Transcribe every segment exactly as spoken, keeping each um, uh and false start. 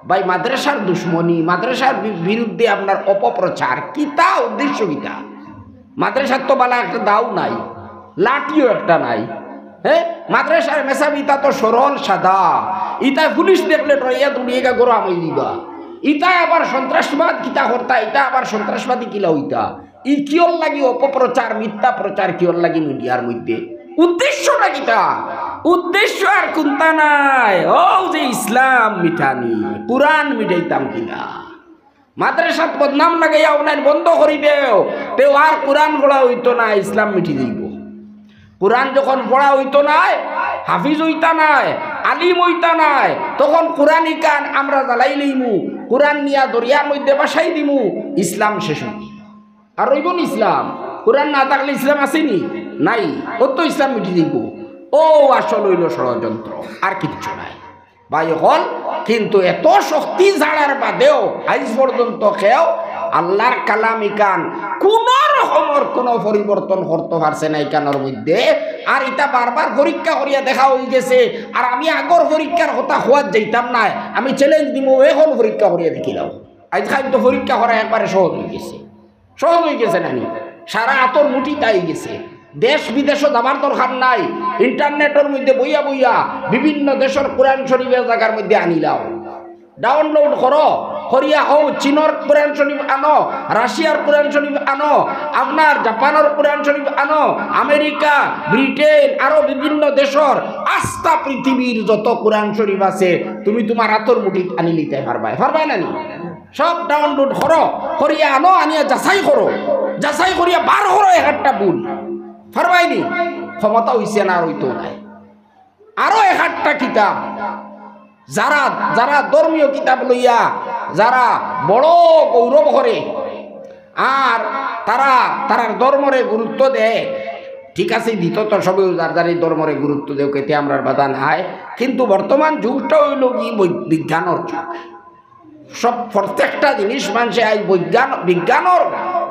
ভাই, মাদ্রাসার দুশমনি, মাদ্রাসার বি-, বিরুদ্ধে আপনার অপপ্রচার, কিতা উদ্দেশ্য কিতা? মাদ্রাসার তো বালা একটা দাও নাই, লাঠিও একটা নাই। হ্যাঁ, মাদ্রাসার মেসাব ইতা তো সরল সাদা, ইতা পুলিশ দেখলে ডরাইয়া দৌড়িয়েগা গরম হয়ে দিবা। ইতা আবার সন্ত্রাসবাদ কিতা করতা, ইতা আবার সন্ত্রাসবাদী কিলা হইতা? ই কিয়র লাগি অপপ্রচার, মিথ্যা প্রচার কিয়র লাগি মিডিয়ার মধ্যে? উদ্দেশ্যটা কিতা? উদ্দেশ্য আর কুন্তা নাই, ও যে ইসলাম মিটানি, কোরআন মিটাইতাম কিনা। মাদ্রাসাত বদনাম লাগাইয়া অনলাইন বন্ধ করি দেও, তেও আর কোরআন পড়া হইতো না, ইসলাম মিটি যাইব। কোরআন যখন পড়া হইতো নায়, হাফিজ হইতা নায়, আলিম হইতা নায়, তখন কোরআন ইখান আমরা জ্বালাই লইমু, কোরআন নিয়া দরিয়ার মধ্যে ভাসাই দিমু, ইসলাম শেষ হইব। আর রইব নি ইসলাম? কোরআন না থাকলে ইসলাম আছে নি? নাই। ও তো ইসলাম মিটি যাইব। ও আসল হইল ষড়যন্ত্র, আর কিচ্ছু নাই। ভাই অকল, কিন্তু এত শক্তি ছাড়ার বাদেও আইজ পর্যন্ত কেউ আল্লাহর কালাম ইখান কোন রকমর কোন পরিবর্তন করতে পারছে না ইখানর মধ্যে। আর ইটা বারবার পরীক্ষা করিয়া দেখা হয়ে গেছে। আর আমি আগর পরীক্ষার কথা কওয়াত যাইতাম না, আমি চ্যালেঞ্জ দিমু, এখন পরীক্ষা করিয়া দেখিলাও। আইজ খান তো পরীক্ষা করা একবারে সহজ হয়ে গেছে, সহজ হয়ে গেছে নানি? সারা আতর মুঠিত আই গেছে। দেশ বিদেশও যাবার দরকার নাই, ইন্টারনেটর মধ্যে বইয়া বইয়া বিভিন্ন দেশর কোরআন শরীফের জাগার মধ্যে আনিলাও, ডাউনলোড করো, করিয়া হও, চীনর কোরআন শরীফ আনো, রাশিয়ার কোরআন শরীফ আনো, আপনার জাপানর কোরআন শরীফ আনো, আমেরিকা, ব্রিটেন, আরো বিভিন্ন দেশর আস্তা পৃথিবীর যত কোরআন শরীফ আছে, তুমি তোমার আতর মুঠিত আনি নিতে পারবায়, পারবায় নানি? সব ডাউনলোড করো, করিয়া আনো, আনিয়া যাচাই করো। যাচাই করিয়া বার করো এক একটা ভুল। পারবায় নি? ক্ষমতা হইছে না, আর হইতো নাই। আরো এক একটা কিতাব, যারা, যারা ধর্মীয় কিতাব লইয়া, যারা বড় গৌরব করে, আর তারা, তারার ধর্মরে গুরুত্ব দেয়, ঠিক আছে, দিত তো সবে যার যার এই ধর্মরে গুরুত্ব দেও, কেতে আমরার বাধা নাই। কিন্তু বর্তমান যুগটা হইল কি বৈ-, বিজ্ঞানর যুগ। সব প্রত্যেকটা জিনিস মানুষে আইজ বৈজ্ঞান-, বিজ্ঞানর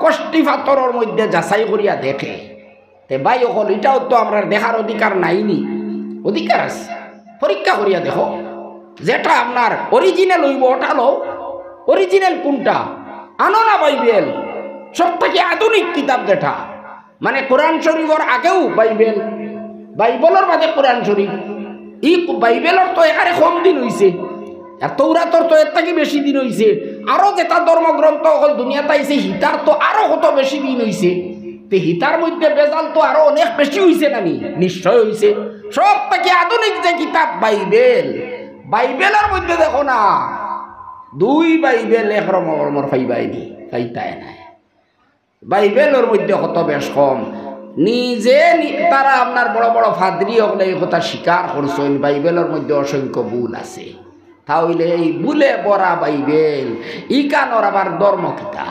কষ্টি পাথরর মধ্যে যাচাই করিয়া দেখে। তে ভাই অকল, ইটাও তো আমরার দেখার অধিকার নাই নি? অধিকার আছে, পরীক্ষা করিয়া দেখো। যেটা আপনার অরিজিনাল হইব ওটা লও। অরিজিনাল কোনটা? আনো না বাইবেল, সব থেকে আধুনিক কিতাব যেটা, মানে কোরআন শরীফর আগেও বাইবেল, বাইবেলর বাদে কোরআন শরীফ। ই বাইবেলর তো একেবারে কম দিন হইছে, আর তৌরাতর তো এর থাকি বেশি দিন হইছে। আরো যেটা ধর্মগ্রন্থ অকল দুনিয়াত আইছে, হিতার তো আরো কত বেশি দিন হইছে। তে হিতার মধ্যে ভেজাল তো আরো অনেক বেশি হইছে নানি? নিশ্চয় হইছে। সব থেকে আধুনিক যে কিতাব বাইবেল, বাইবেলর মধ্যে দেখো না, দুই বাইবেল এক রকমর পাইবায় নি, পাইতায় নায়। বাইবেলর মধ্যে কত বেশ কম। নিজে নি-, তারা আপনার বড় বড় ফাদরি অকলে এই কথা স্বীকার করছইন, বাইবেলর মধ্যে অসংখ্য ভুল আছে। তা হইলে এই ভুলে ভরা বাইবেল, ইখানর আবার ধর্ম কিতা?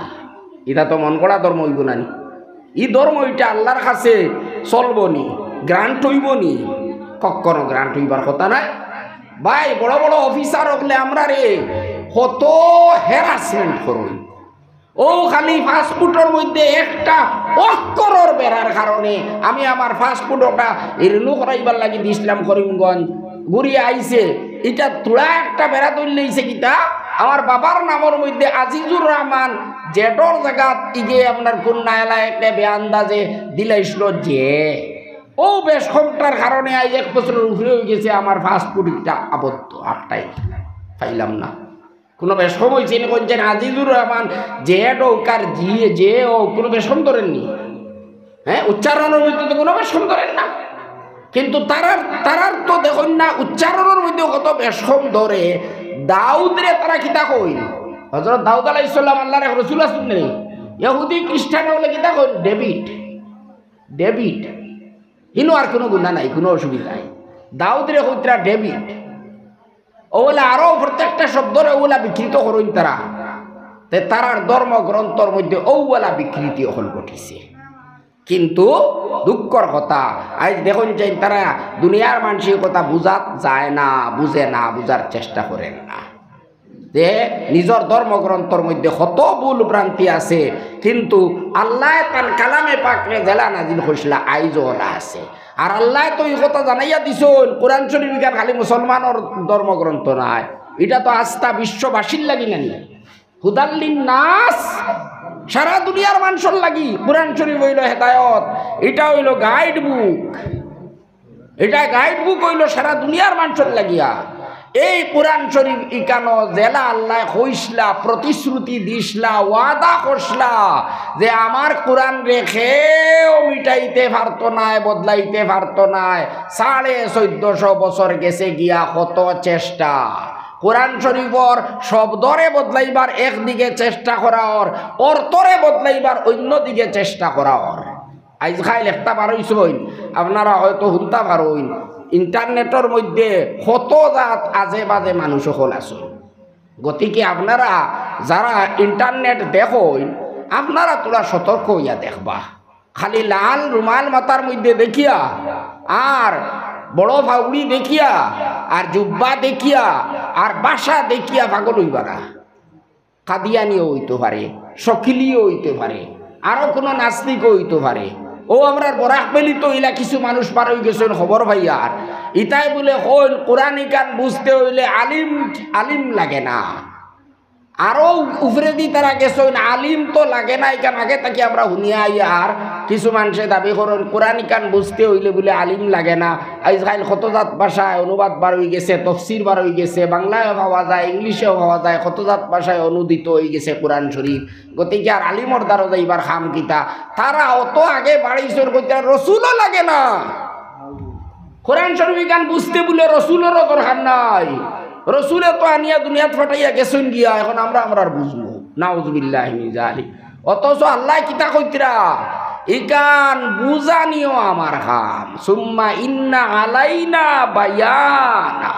ইটা তো মন গড়া ধর্ম হইব নানি? ই ধর্ম ইটা আল্লাহর কাছে চলব নি? গ্রান্ট হইব নি? কখনো গ্রান্ট হইবার কথা নাই। ভাই, বড় বড় অফিসার অকলে আমরারে কত হ্যারাসমেন্ট করইন। ও খালি পাসপোর্টর মধ্যে একটা অক্ষরর বেড়ার কারণে আমি আমার পাসপোর্ট ওটা রিনিউ করাইবার লাগি দিছিলাম করিমগঞ্জ, ঘুরি আইছে, ইটা থুড়া একটা বেড়া ধরলে অইছে কিতা, আমার বাবার নামর মধ্যে আজিজুর রহমান, জেডর জাগাত ইগে আপনার কোন নায়লা একটা বেআন্দাজে দিলাইছিল যে। ও বেশ কমটার কারণে আজ এক বছরর উপরে হয়ে গেছে আমার পাসপোর্ট ইটা আবদ্ধ, আটকাই পাইলাম না। কোনো বেশ কম হইছে নি? কোন যেন আজিজুর রহমান, জেড হোক আর জি, যে হোক, কোনো বেশ কম ধরেননি। হ্যাঁ, উচ্চারণর মধ্যে তো কোনো বেশ কম ধরেন না। কিন্তু তারার, তারার তো দেখইন না, উচ্চারণর মধ্যে কত বেশ কম ধরে। দাউদরে তারা কিতা কইন? হযরত দাউদ আলাইহিস সালাম আল্লাহর এক রসুল আছইন নি? ইহুদি খ্রিস্টান অকলে কিতা কইন? David, David. হিনো আর কোনো গুণা নাই, কোনো অসুবিধা নাই। দাউদরে কইতরা ডেভিড। ওগুলা আরো প্রত্যেকটা শব্দরে ওগুলা বিকৃত করইন তারা। তে তারার ধর্মগ্রন্থর মধ্যে ওগুলা বিকৃতি অকল ঘটিছে। কিন্তু দুঃখর কথা, আজ দেখইন যে তারা দুনিয়ার মানষর কথা বুঝাত যায় না, বুঝে না, বুঝার চেষ্টা করেন না। যে নিজর ধর্মগ্রন্থর মধ্যে কত ভুল ভ্রান্তি আছে, কিন্তু আল্লায় তান কালামে পাকরে যেলা নাজিল করছিলা, আইজও ওলা আছে। আর আল্লায় তো ই কথা জানাইয়া দিছইন, কোরআন শরীফ ইখান খালি মুসলমানর ধর্মগ্রন্থ নায়, ইটা তো আস্তা বিশ্ববাসীর লাগি নানি, হুদাল্লিন নাস, সারা দুনিয়ার মানষর লাগি। কোরআন শরীফ অইলো হেদায়ত, ইটা অইলো গাইড বুক, ইটা গাইড বুক অইলো সারা দুনিয়ার মানষর লাগিয়া। এই কোরআন শরীফ ইকানো যেলা আল্লায় কইছলা, প্রতিশ্রুতি দিছলা, ওয়াদা করছলা যে আমার কোরআনরে কেউ মিটাইতে পারতো নায়, বদলাইতে পারতো নায়। সাড়ে চৌদ্দশো বছর গেছে গিয়া কত চেষ্টা। কোরআন শরীফর শব্দরে বদলাইবার একদিকে চেষ্টা করা অর, অর্থরে বদলাইবার অইন্য দিকে চেষ্টা করা অর। আইজ খাইল একটা বার অইছইন, আপনারা হয়তো হুনতা পারইন, ইন্টারনেটর মধ্যে কত জাত আজে বাজে মানুষ অকল আছইন। গতিকে আপনারা যারা ইন্টারনেট দেখইন, আপনারা থুড়া সতর্ক অইয়া দেখবা। খালি লাল রুমাল মাথার মধ্যে দেখিয়া, আর বড় ফাউড়ি দেখিয়া, আর জুব্বা দেখিয়া, আর ভাষা দেখিয়া পাগল অইবা না। কাদিয়ানিও অইতো পারে, শকিলিও অইতো পারে, আরো কুনু নাস্তিকও অইতো পারে। অউ আমরার বরাক ভ্যালিত ইলা কিছু মানুষ বার অইগেছইন খবর পাইয়ার। ইতায় বুলে কইন, কোরআন ইখান বুঝতে অইলে আলিম, আলিম লাগে না। আরো উপরেদি তারা গেছইন, আলিম তো লাগে না, ইখান আগে থাকি আমরা হুনিয়া আইয়ার। কিছু মানষে দাবি করইন, কোরআন ইখান বুঝতে অইলে বুলে আলিম লাগে না। আইজ খাইল কত জাত ভাষায় অনুবাদ বার অইগেছে, তফসির বার অইগেছে, বাংলায়ও পাওয়া যায়, ইংলিশেও পাওয়া যায়, কত জাত ভাষায় অনুদিত অইগেছে কোরআন শরীফ। গতিকে আর আলিমর দ্বারো যাইবার কাম কিতা? তারা অত আগে বাড়াইছইন কইতরা রসুলও লাগে না। কোরআন শরীফ ইখান বুঝতে বুলে রসুলরও দরকার নাই। রসুলে তো আনিয়া দুনিয়াত ফাটাইয়া গেছইন গিয়া, এখন আমরা, আমরার বুঝমু। নাউজুবিল্লাহি মিন জালিক। অথচ আল্লায় কিতা কইতরা? ইখান বুঝানিও আমার কাম। সুম্মা ইন্না আলাইনা বায়ানা।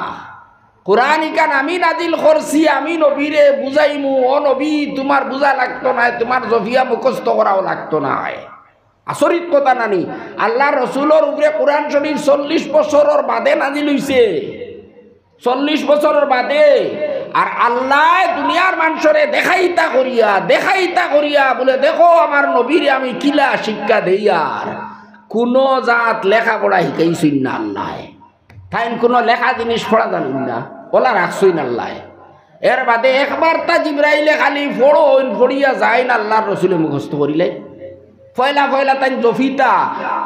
কোরআন ইখান আমি নাজিল করছি, আমি নবীরে বুঝাইমু, ও নবী, তুমার বুঝা লাগতো নায়, তুমার জফিয়া মুখস্থ করাও লাগতো নায়। আচরিত কথা নানি, আল্লার রসুলর উপরে কোরআন শরীফ চল্লিশ বছরর বাদে নাজিল অইছে, চল্লিশ বছরর বাদে। আর আল্লায় দুনিয়ার মানষরে দেখাইতা করিয়া, দেখাইতা করিয়া বুলে, দেখো আমার নবীরে আমি কিলা শিক্ষা দেইয়ার। কুনু জাত লেখাপড়া শিখাইছইন না আল্লায়। তাইন কুনু লেখা জিনিস পড়া জানইন না, অলা রাখছইন আল্লায়। এর বাদে একবারতা জিব্রাইলে খালি পড়ইন, পড়িয়া যাইন, আল্লার রসুলে মুখস্থ করিলাইন। পয়লা পয়লা তাইন জফিতা,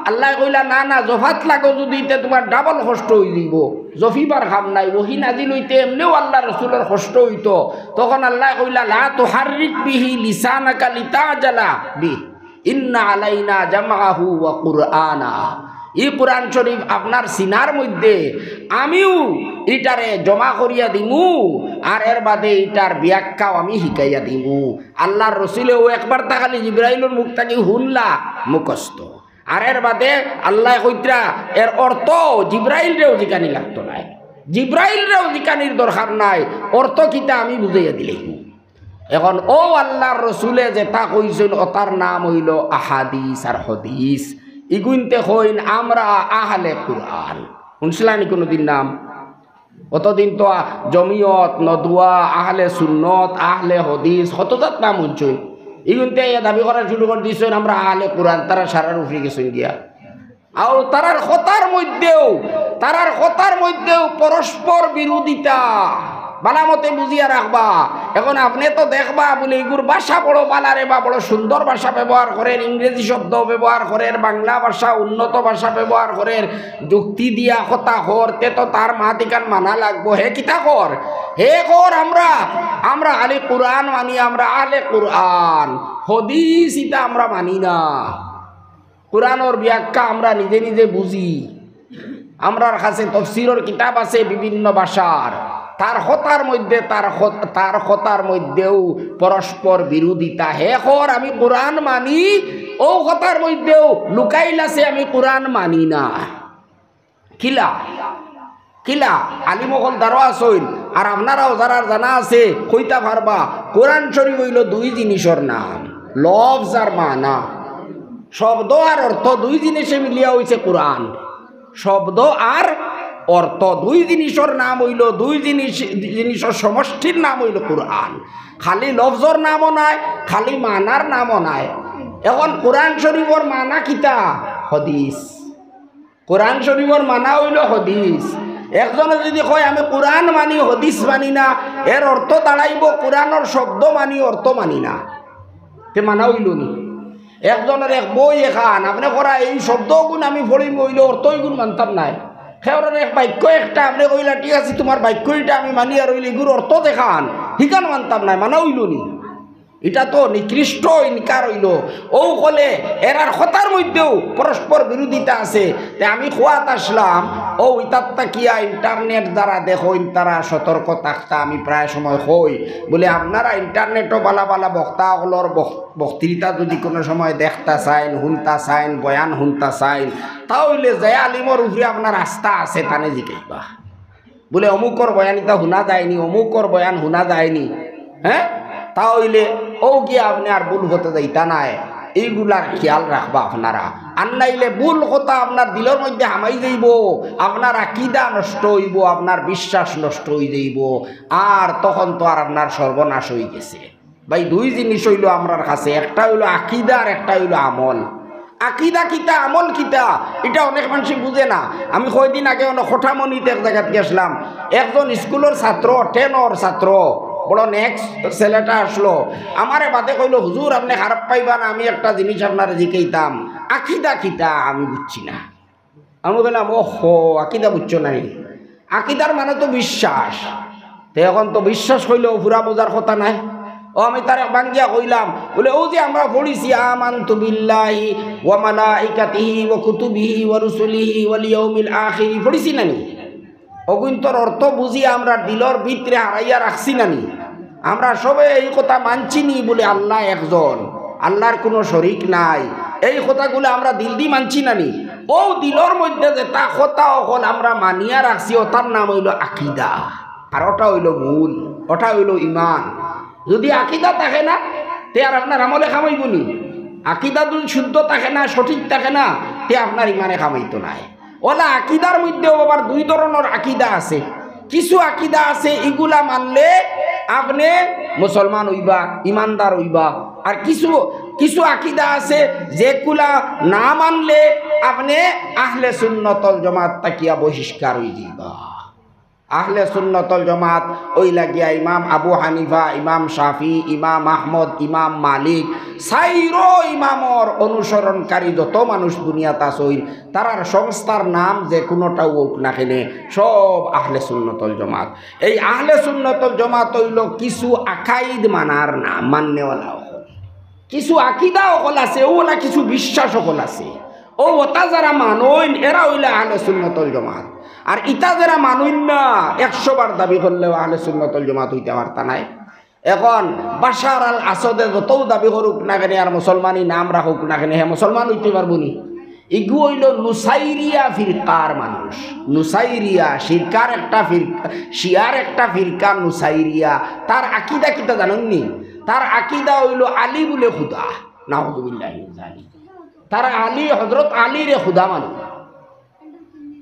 আল্লায় কইলা, না, না, জফাত লাগো যুদি, তে তুমার ডাবল কষ্ট অইযিবো। জফিবার কাম নাই, ওহী নাজিল অইতে এমনেউ আল্লার রসুলর কষ্ট অইতো। তখন আল্লায় কইলা, লা তুহাররিক বিহি লিসানাকা লিতাজালা বিহি। ইন্না আলাইনা জামআহু ওয়া কুরআনা। ই কোরআন শরীফ আপনার সিনার মধ্যে আমিউ ইটারে জমা করিয়া দিমু, আর এর বাদে ইটার ব্যাখ্যাও আমি শিখাইয়া দিমু। আল্লার রসুলেও একবারতা খালি জিব্রাইলর মুখ থাকি হুনলা মুখস্থ। আর এর বাদে আল্লায় কইতরা এর অর্থ জিব্রাইলরেও জিকানি লাগতো নায়, জিব্রাইলরেও জিকানির দরকার নাই, অর্থ কিতা আমি বুঝাইয়া দিলাইমু। এখন অউ আল্লার রসুলে যেতা কইছইন, অতার নাম অইলো আহাদিস আর হদিস। ইগুইন্তে কইন আমরা আহলে কুরআন। হুনছিলা নি কুনুদিন নাম? অতদিন তো আ-, জমিয়ত, নদওয়া, আহলে সুন্নত, আহলে হদিস, কত জাত নাম হুনছইন। ইগুইন্তে ইয়া দাবি করা শুরু করি দিছইন, আমরা আহলে কুরআন, তারা সারার উপরে গেছইন গিয়া। আর তারার কথার মধ্যেও, তারার কথার মধ্যেও পরস্পর বিরোধিতা। বালা মতে বুঝিয়া রাখবা। এখন আপনে তো দেখবা বুলে, ইগুর ভাষা বড় বালা রে বা, বড় সুন্দর ভাষা ব্যবহার করের, ইংরেজি শব্দ ব্যবহার করের, বাংলা ভাষা, উন্নত ভাষা ব্যবহার করের, যুক্তি দিয়া কথা কর, তে তো তার মাত ইখান মানা লাগবো। হে কিতা কর? হে কর আমরা, আমরা খালি কুরআন মানি, আমরা আহলে কুরআন। হদিস ইতা আমরা মানি না। কুরআনর ব্যাখ্যা আমরা নিজে নিজে বুঝি। আমরার কাছে তফসিরর কিতাব আছে বিভিন্ন ভাষার। তার কথার মধ্যে, তার ক-, তার কথার মধ্যেও পরস্পর বিরোধিতা। হে কর আমি কুরআন মানি, অউ কথার মধ্যেও লুকাইল আছে আমি কুরআন মানি না। কিলা? কিলা? আলিম অকল দারো আছইন, আর আপনারাও যারার জানা আছে, কইতা পারবা, কোরআন শরীফ অইলো দুই জিনিসর নাম, লফজ আর মানা। শব্দ আর অর্থ দুই জিনিসে মিলিয়া অইছে কোরআন। শব্দ আর অর্থ দুই জিনিসর নাম অইলো, দুই জিনিস, জিনিসর সমষ্টির নাম অইলো কোরআন। খালি লফজর নামও নায়, খালি মানার নামও নায়। এখন কোরআন শরীফর মানা কিতা? হদিস। কোরআন শরীফর মানা অইলো হদিস। একজনে যদি কয়, "আমি কোরআন মানি, হাদিস মানি না", এর অর্থ দাঁড়াইবো, "কোরআনর শব্দ মানি, অর্থ মানি না।" তে মানা অইলো নি? একজনর এক বই এখান, আপনে করা এই শব্দগুন আমি পড়িমু, অইলে অর্থ ইগুন মানতাম নায়। কেউরর এক বাক্য একটা, আপনে কইলা, "ঠিক আছে, তুমার বাক্য ইটা আমি মানি", আর অইলে ইগুর অর্থ দেখান, হিখান মানতাম নায়, মানা অইলো নি? ইটা তো নিকৃষ্ট ইনকার অইলো। অউ অকলে এরার কথার মধ্যেও পরস্পর বিরোধিতা আছে। তে আমি কওয়াত আসলাম, অউ ইতার থাকিয়া internet যারা দেখইন, তারা সতর্ক থাকতা। আমি প্রায় সময় কই, বুলে, আপনারা internetও বালা বালা বক্তা অকলর বক-, বক্তৃতা যদি কুনু সময় দেখতা চাইন, হুনতা চাইন, বয়ান হুনতা চাইন, তা অইলে যে আলিমর উপরে আপনার আস্থা আছে, তানে জিকাইবা। বুলে, "অমুকর বয়ান ইতা হুনা যায়নি, অমুকর বয়ান হুনা যায়নি।" হ্যাঁ? তা অইলে অউ গিয়া আপনে আর ভুল পথে যাইতা নায়। ইগুলার খিয়াল রাখবা আপনারা। আর নাইলে ভুল কথা আপনার দিলর মধ্যে হামাই যাইবো, আপনার আকিদা নষ্ট অইবো, আপনার বিশ্বাস নষ্ট অই যাইবো। আর তখন তো আর আপনার সর্বনাশ অই গেছে। ভাই, দুই জিনিস অইলো আমরার কাছে, একটা অইলো আকিদা আর একটা অইলো আমল। আকিদা কিতা, আমল কিতা, ইটা অনেক মানষে বুঝে না। আমি কয়দিন আগে অনো কঠামনিত এক জাগাত গেছলাম, একজন স্কুলর ছাত্র, টেনর ছাত্র, বড় next ছেলেটা আসলো, আমারে বাদে কইলো, "হুজুর, আপনে খারাপ পাইবা না, আমি একটা জিনিস আপনারে জিকাইতাম, আকিদা কিতা আমি বুঝছি না।" আমি কইলাম, "ওহো, আকিদা বুঝছো নাই?" আকিদার মানে তো বিশ্বাস। তে অখন তো বিশ্বাস কইলেও পুরা বুঝার কথা নায়। অউ আমি তারে ভাঙ্গিয়া কইলাম, বুলে, "অউ যে আমরা পড়ছি, আমানতু বিল্লাহি ওয়া মালাইকাতিহি ওয়া কুতুবিহি ওয়া রুসুলিহি ওয়াল ইয়াউমিল আখিরি পড়ছি না নি? অগুইন্তর অর্থ বুঝিয়া আমরা দিলর ভিতরে হারাইয়া রাখছি না নি? আমরা সবে এই কথা মানছি নি বুলে আল্লাহ একজন, আল্লাহর কুনু শরিক নাই, এই কথাগুলা আমরা দিলদি মানছি না নি?" অউ দিলর মধ্যে যেতা কথা অকল আমরা মানিয়া রাখছি, অতার নাম অইলো আকিদা, আর অটা অইলো মূল, অটা অইলো ইমান। যুদি আকিদা থাকে না, তে আর আপনার আমলে কাম অইবো নি? আকিদা যুদি শুদ্ধ থাকে না, সঠিক থাকে না, তে আপনার ইমানে কাম অইতো নায়। অলা আকিদার মধ্যেও আবার দুই ধরনর আকিদা আছে। কিছু আকিদা আছে, ইগুলা মানলে আপনে মুসলমান অইবা, ইমানদার অইবা। আর কিছু, কিছু আকিদা আছে, যেগুলা না মানলে আপনে আহলে সুন্নতল জামাত থাকিয়া বহিষ্কার অই যাইবা। আহলে সুন্নতল জামাত অইলা গিয়া ইমাম আবু হানিফা, ইমাম শাফি, ইমাম আহমদ, ইমাম মালিক, চাইরো ইমামর অনুসরণকারী যত মানুষ দুনিয়াত আছইন, তারার সংস্থার নাম যে কুনুটাউ অউক না কেনে, সব আহলে সুন্নতল জামাত। এই আহলে সুন্নতল জামাত অইলো কিছু আকাইদ মানার নাম, মাননেওয়ালা অকল। কিছু আকিদা অকল আছে, অউলা কিছু বিশ্বাস অকল আছে। অউ অতা যারা মানইন, এরা অইলা আহলে সুন্নতল জামাত। আর ইতা যারা মানইন না, একশো বার দাবি করলেও আহলে সুন্নতল জামাত অইতা পারতা নায়। এখন বাশার আল আসাদে যতউ দাবি করুক না কেনে আর মুসলমানি নাম রাখুক না কেনে, হে মুসলমান অইতে পারবো নি? ইগু অইলো নুসাইরিয়া ফিরকার মানুষ। নুসাইরিয়া, শিরকার একটা ফিরকা, শিয়ার একটা ফিরকা নুসাইরিয়া। তার আকিদা কিতা জানইন নি? তার আকিদা অইলো আলী বুলে খুদা। নাউজুবিল্লাহি মিন যালিক। তারা আলী, হযরত আলীরে খুদা মানইন।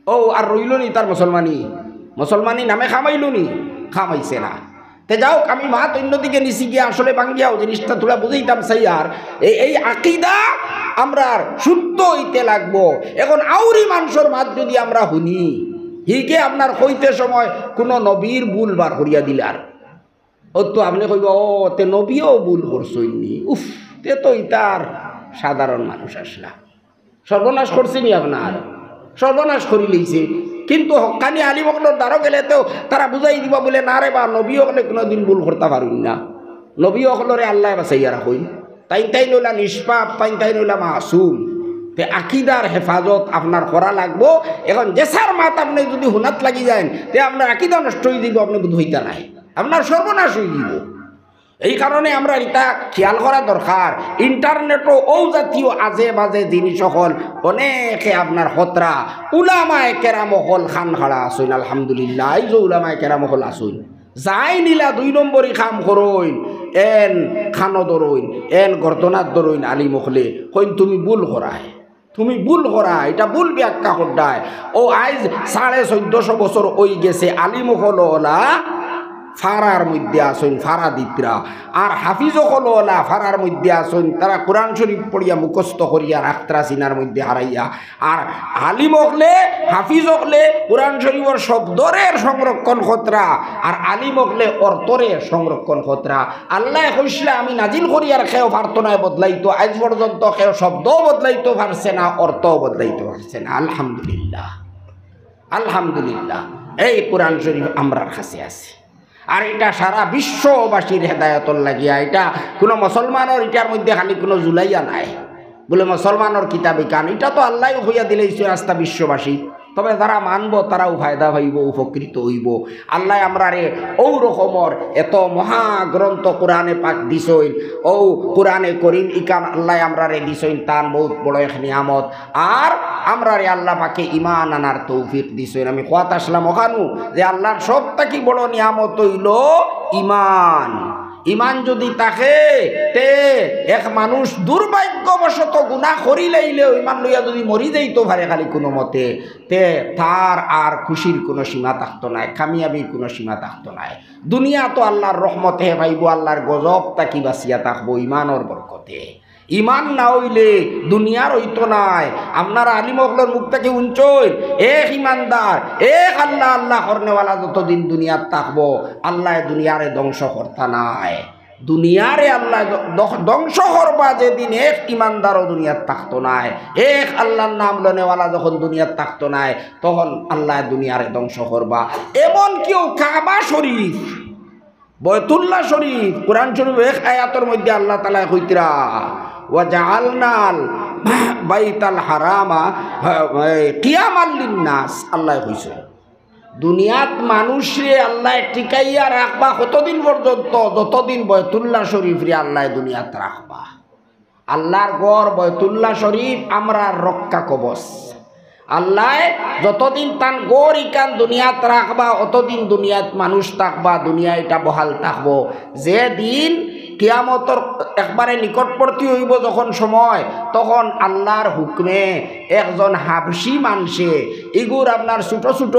অউ আর রইলো নি তার মুসলমানি? মুসলমানি নামে কাম অইলো নি? কাম অইছে না। তে যাউক, আমি মাত অইন্যদিকে নিছি গিয়া, আসলে ভাঙ্গিয়াও জিনিসটা থুড়া বুঝাইতাম চাইয়ার। এই, এই আকিদা আমরার শুদ্ধ অইতে লাগবো। এখন আউরি মানষর মাত যুদি আমরা হুনি, হিগে আপনার কইতে সময় কুনু নবীর ভুল বার করিয়া দিলার, অউ তো আপনে কইবা, "ও, তে নবীও ভুল করছইন নি? উফ, তে তো ইতা আর সাধারণ মানুষ আছলা।" সর্বনাশ করছে নি আপনার? সর্বনাশ করিলাইছে। কিন্তু হক্কানি আলিম অকলর দ্বারো গেলে তো তারা বুঝাই দিবা বুলে, "না রে বা, নবী অকলে কুনুদিন ভুল করতা পারইন না। নবী অকলরে আল্লায় বাঁচাইয়া রাখইন। তাইন তাইন অইলা নিষ্পাপ, তাইন তাইন অইলা মাসুম।" তে আকিদার হেফাজত আপনার করা লাগবো। এখন যেছার মাত আপনে যুদি হুনাত লাগি যাইন, তে আপনার আকিদা নষ্ট অই যাইবো, আপনে বুঝ অইতা নায়, আপনার সর্বনাশ অই যাইবো। এই কারণে আমরার ইতা খিয়াল করা দরকার। ইন্টারনেটো অউ জাতীয় আজে বাজে জিনিস অকল অনেকে আপনার খতরা, উলামায়ে কেরাম অকল খান খাড়া আছইন, আলহামদুলিল্লাহ, আইজও উলামায়ে কেরাম অকল আছইন। যাইন ইলা দুই নম্বরি কাম করইন, এন খানো ধরইন, এন গর্দনাত ধরইন, আলিম অকলে কইন, "তুমি ভুল করায়।" তুমি ভুল করা, ইটা ভুল ব্যাখ্যা কররায়। অউ আইজ সাড়ে চৌদ্দশো বছর অই গেছে, আলিম অকল অলা ফারার মধ্যে আছইন, ফারা দিতরা। আর হাফিজ অকল অলা ফারার মধ্যে আছইন, তারা কোরআন শরীফ পড়িয়া মুখস্থ করিয়া রাখতরা সিনার মধ্যে হারাইয়া। আর আলিম অকলে, হাফিজ অকলে কোরআন শরীফর শব্দরে সংরক্ষণ করতরা, আর আলিম অকলে অর্থরে সংরক্ষণ করতরা। আল্লায় কইছলা, "আমি নাজিল করিয়ার কেউ পারতো নায় বদলাইতো, আইজ পর্যন্ত কেউ শব্দও বদলাইতো পারছে না, অর্থও বদলাইতো পারছে না।" আলহামদুলিল্লাহ, আলহামদুলিল্লাহ, এই কোরআন শরীফ আমরার কাছে আছে। আর ইটা সারা বিশ্ববাসীর হেদায়তর লাগিয়া, ইটা কুনু মুসলমানর, ইটার মধ্যে খালি কুনু জুলাইয়া নাই। বুলে মুসলমানর কিতাব ইখান, ইটা তো আল্লায় কইয়া দিলাইছইন আস্তা বিশ্ববাসী। তবে যারা মানবো, তারাও ফায়দা পাইবো, উপকৃত অইবো। আল্লায় আমরারে অউ রকমর এত মহাগ্রন্থ কোরআনে পাক দিছইন, অউ কোরআনে করিম ইখান আল্লায় আমরারে দিছইন, তান বউত বড় এক নিয়ামত। আর আমরারে আল্লা পাকে ইমান আনার তৌফিক দিছইন। আমি কওয়াত আসলাম অখানউ যে আল্লার সব থাকি বড় নিয়ামত অইলো ইমান। ইমান যুদি থাকে, তে এক মানুষ দুর্ভাগ্যবশত গুনা করিলাইলেও ইমান লইয়া যুদি মরি যাইতো পারে খালি কুনু মতে, তে তার আর খুশির কুনু সীমা থাকতো নায়, কামিয়াবির কুনু সীমা থাকতো নায়। দুনিয়াত তো আল্লার রহমতে পাইবো, আল্লার গজব থাকি বাচিয়া থাকবো ইমানর বরকতে। ইমান না অইলে দুনিয়ার অইতো নায়। আপনারা আলিম অকলর মুখ থাকি হুনছইন, এক ইমানদার, এক আল্লা আল্লা করনেওয়ালা যতদিন দুনিয়াত থাকবো, আল্লায় দুনিয়ারে ধ্বংস করতা নায়। দুনিয়ারে আল্লায় ধ্ব-, ধ্ব-, ধ্বংস করবা যেদিন এক ইমানদারও দুনিয়াত থাকতো নায়। এক আল্লার নাম লনেওয়ালা যখন দুনিয়াত থাকতো নায়, তখন আল্লায় দুনিয়ারে ধ্বংস করবা। এমনকি অউ কাবা শরীফ, বয়তুল্লাহ শরীফ, কোরআন শরীফ এক আয়াতর মধ্যে আল্লা তাআলায় কইতরা, "ওয়া জাআলনাল বাইতাল হারামা, হ্যাঁ, কিয়ামাল লিন্নাস", আল্লায় কইছইন। দুনিয়াত মানুষরে আল্লায় টিকাইয়া রাখবা কতদিন পর্যন্ত? যতদিন বয়তুল্লাহ শরীফরে আল্লায় দুনিয়াত রাখবা। আল্লার ঘর বয়তুল্লাহ শরীফ আমরার রক্ষা কবচ। আল্লায় যতদিন তান ঘর ইখান দুনিয়াত রাখবা, অতদিন দুনিয়াত মানুষ থাকবা, দুনিয়া ইটা বহাল থাকবো। যেদিন কিয়ামতর একবারে নিকটবর্তী অইবো যখন সময়, তখন আল্লার হুকুমে একজন হাবশি মানষে, ইগুর আপনার ছোট ছোট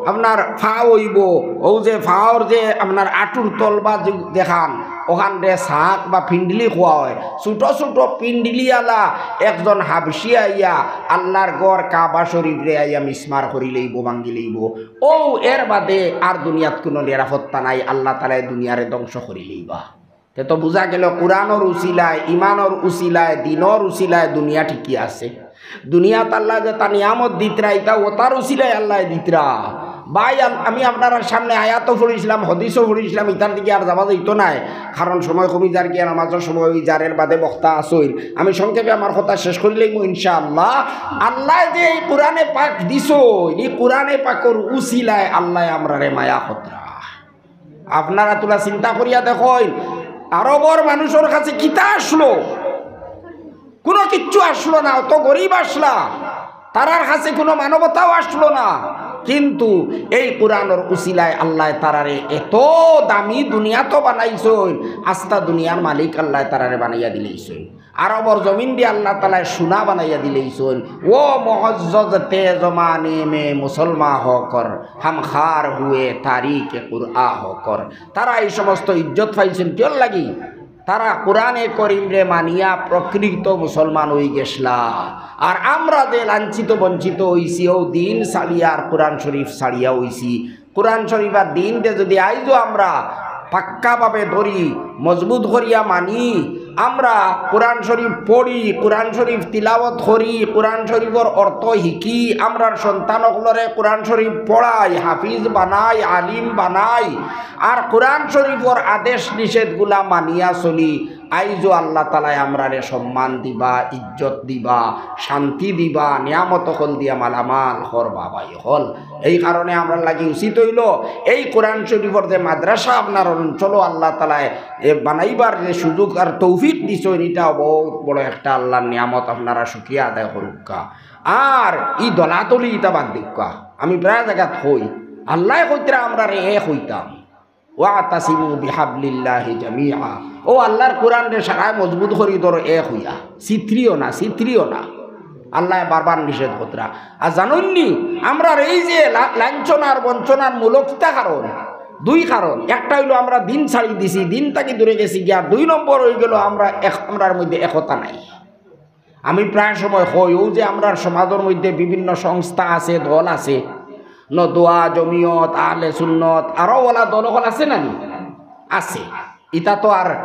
আপনার ফাও অইবো, অউ যে ফাওর যে আপনার আটুর তল বা যে দেখান, অখানরে ছাক বা পিন্ডলি কওয়া অয়, ছোট ছোট পিন্ডলিআলা একজন হাবশি আইয়া আল্লার ঘর কাবা শরীফরে আইয়া মিসমার করিলাইবো, ভাঙ্গিলাইবো। অউ এর বাদে আর দুনিয়াত কুনু নিরাপত্তা নাই, আল্লা তাআলায় দুনিয়ারে ধ্বংস করিলাইবা। তে তো বুঝা গেল, কোরআনর উছিলায়, ইমানর উছিলায়, দ্বীনর উছিলায় দুনিয়া টিকি আছে। দুনিয়াত আল্লায় যেতা নিয়ামত দিতরা, ইতা অতার উছিলায় আল্লায় দিতরা। ভাই, আম-, আমি আপনারার সামনে আয়াতও পড়ছিলাম, হাদিসও পড়ছিলাম, ইতার দিকে আর যাওয়া যাইতো নায়, কারণ সময় কমি যার গিয়া, নামাজর সময় অই যার, এর বাদে বক্তা আছইন। আমি সংক্ষেপে আমার কথা শেষ করিলাইমু ইনশাআল্লাহ। আল্লায় যে এই কোরআনে পাক দিছইন, এই কোরআনে পাকর উছিলায় আল্লায় আমরারে মায়া করতরা। আপনারা থুড়া চিন্তা করিয়া দেখইন, আরবর মানুষর কাছে কিতা আছলো? কুনু কিচ্ছু আছলো না, অত গরিব আছলা, তারার কাছে কুনু মানবতাও আছলো না। কিন্তু এই কোরআনর উছিলায় আল্লায় তারারে এত দামি দুনিয়াত বানাইছইন, আস্তা দুনিয়ার মালিক আল্লায় তারারে বানাইয়া দিলাইছইন। আরবর জমিনরে আল্লা তাআলায় সোনা বানাইয়া দিলাইছইন। "ও মুআজ্জাজ তে জমানে মে মুসলমান হকর, হাম খার হুয়ে তারিকে কুরআ হকর।" তারা এই সমস্ত ইজ্জত পাইছইন কিওর লাগি? তারা কোরআনে করিমরে মানিয়া প্রকৃত মুসলমান অইগেছলা। আর আমরা যে লাঞ্ছিত বঞ্চিত অইছি, অউ দ্বীন ছাড়িয়া আর কোরআন শরীফ ছাড়িয়া অইছি, কোরআন শরীফ আর দ্বীনরে যুদি আইজও আমরা পাক্কাভাবে ধরি, মজবুত করিয়া মানি, আমরা কোরআন শরীফ পড়ি, কোরআন শরীফ তিলাওয়াত করি, কোরআন শরীফর অর্থ হিকি, আমরার সন্তান অকলরে কোরআন শরীফ পড়াই, হাফিজ বানাই, আলিম বানাই, আর কোরআন শরীফর আদেশ নিষেধগুলা মানিয়া চলি, আইজও আল্লা তাআলায় আমরারে সম্মান দিবা, ইজ্জত দিবা, শান্তি দিবা, নিয়ামত অকল দিয়া মালামাল করবা ভাই অকল। এই কারণে আমরার লাগি উচিত অইলো, এই কোরআন শরীফর যে মাদ্রাসা আপনার অঞ্চলো আল্লা তাআলায় এ বানাইবার যে সুযোগ আর তৌফিক দিছইন, ইটা বউত বড় একটা আল্লার নিয়ামত, আপনারা শুকরিয়া আদায় করুক্কা। আর ই দলাদলি ইতা বাদ দিউক্কা। আমি প্রায় জাগাত কই, আল্লায় কইতরা আমরারে এক অইতাম। "ওয়াতাসিমু বিহাবলিল্লাহি জামিআ।" অউ আল্লার কোরআনরে সারায় মজবুত করি ধরো এক অইয়া। ছিতরিও না, ছিতরিও না। আল্লায় বারবার নিষেধ করতরা। আর জানইননি, আমরার এই যে লা-, লাঞ্ছনার বঞ্চনার মূল কিতা কারণ? দুই কারণ। একটা অইলো আমরা দিন ছাড়ি দিছি, দিন থাকি দূরে গেছি গিয়া। দুই নম্বর অইগেলো আমরা এক-, আমরার মধ্যে একতা নাই। আমি প্রায় সময় কই, অউ যে আমরার সমাজর মধ্যে বিভিন্ন সংস্থা আছে, দল আছে, নদওয়া, জমিয়ত, আহলে সুন্নত, আরো অলা দল অকল আছে না নি? আছে। ইতা তো আর,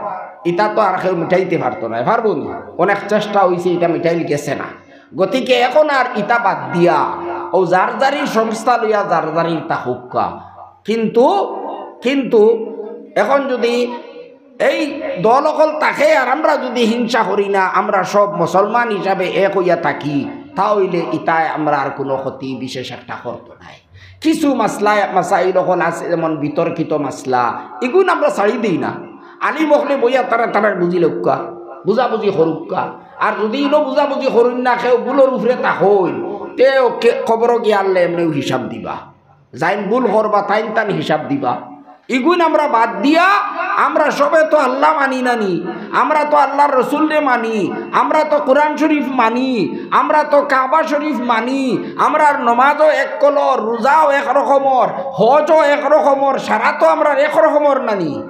ইতা তো আর কেউ মিটাইতে পারতো নায়, পারবো নি? অনেক চেষ্টা অইছে, ইতা মিটাইল গেছে না। গতিকে এখন আর ইতা বাদ দিয়া অউ যার যারই সংস্থা লইয়া যার যারই থাকউক্কা। কিন্তু, কিন্তু এখন যুদি এই দল অকল থাকে আর আমরা যুদি হিংসা করি না, আমরা সব মুসলমান হিসাবে এক অইয়া থাকি, তা অইলে ইতায় আমরার কুনু ক্ষতি বিশেষ একটা করতো নায়। কিছু মাসলা, মাসাইল অকল আছে, যেমন বিতর্কিত মাসলা, ইগুন আমরা ছাড়ি দেই না। আলিম অকলে বইয়া তারা তারা বুঝি লউক্কা, বুঝাবুঝি করউক্কা। আর যুদি ইনো বুঝাবুঝি করইন না, কেউ ভুলর উপরে থাকইন, তে কে-, কবরো গিয়া আল্লায় এমনেউ হিসাব দিবা। যাইন ভুল করবা, তাইন তান হিসাব দিবা। ইগুন আমরা বাদ দিয়া, আমরা সবে তো আল্লাহ মানি না নি, আমরা তো আল্লাহর রসুলরে মানি, আমরা তো কোরআন শরীফ মানি, আমরা তো কাবা শরীফ মানি, আমরার নমাজও এক কলর, রোজাও এক রকমর, হজও এক রকমর, সারা তো আমরার এক রকমর না নি।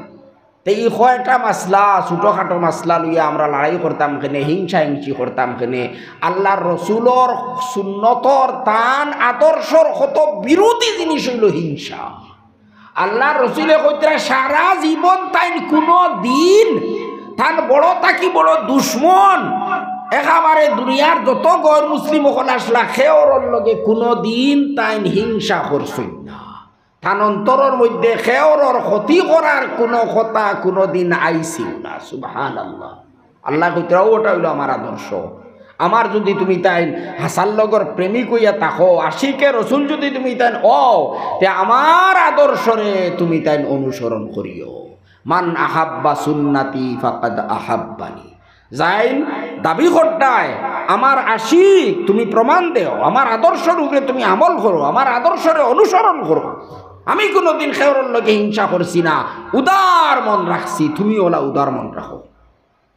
তে ই কয়টা মাসলা, ছোটখাটো মাসলা লইয়া আমরা লড়াই করতাম কেনে, হিংসা হিংসি করতাম কেনে? আল্লাহর রসুলর সুন্নতর, তান আদর্শর কত বিরোধী জিনিস অইলো হিংসা। আল্লাহর রসুলে কইতরা সারা জীবন তাইন কুনু দিন তান বড় থাকি বড় দুশমন, একেবারে দুনিয়ার যত গর মুসলিম অকল আছলা, কেউরর লগে কুনু দিন তাইন হিংসা করছইন না। তান অন্তরর মধ্যে কেউরর ক্ষতি করার কুনু কথা কুনুদিন আইছিল না। সুবহানাল্লাহ। আল্লায় কইতরা, "অউ, ওটা অইলো আমার আদর্শ। আমার যুদি তুমি তাইন হাসার লগর প্রেমিক অইয়া থাকো, আশিকে রসুল যুদি তুমি তাইন অও, তে আমার আদর্শরে তুমি তাইন অনুসরণ করিও। মান আহাব্বা সুন্নতি ফাকাদ আহাব্বানি।" যাইন দাবি করতায়, "আমার আশিক, তুমি প্রমাণ দেও, আমার আদর্শর উপরে তুমি আমল করো, আমার আদর্শরে অনুসরণ করো। আমি কুনুদিন কেউরর লগে হিংসা করছি না, উদার মন রাখছি, তুমি অলা উদার মন রাখো,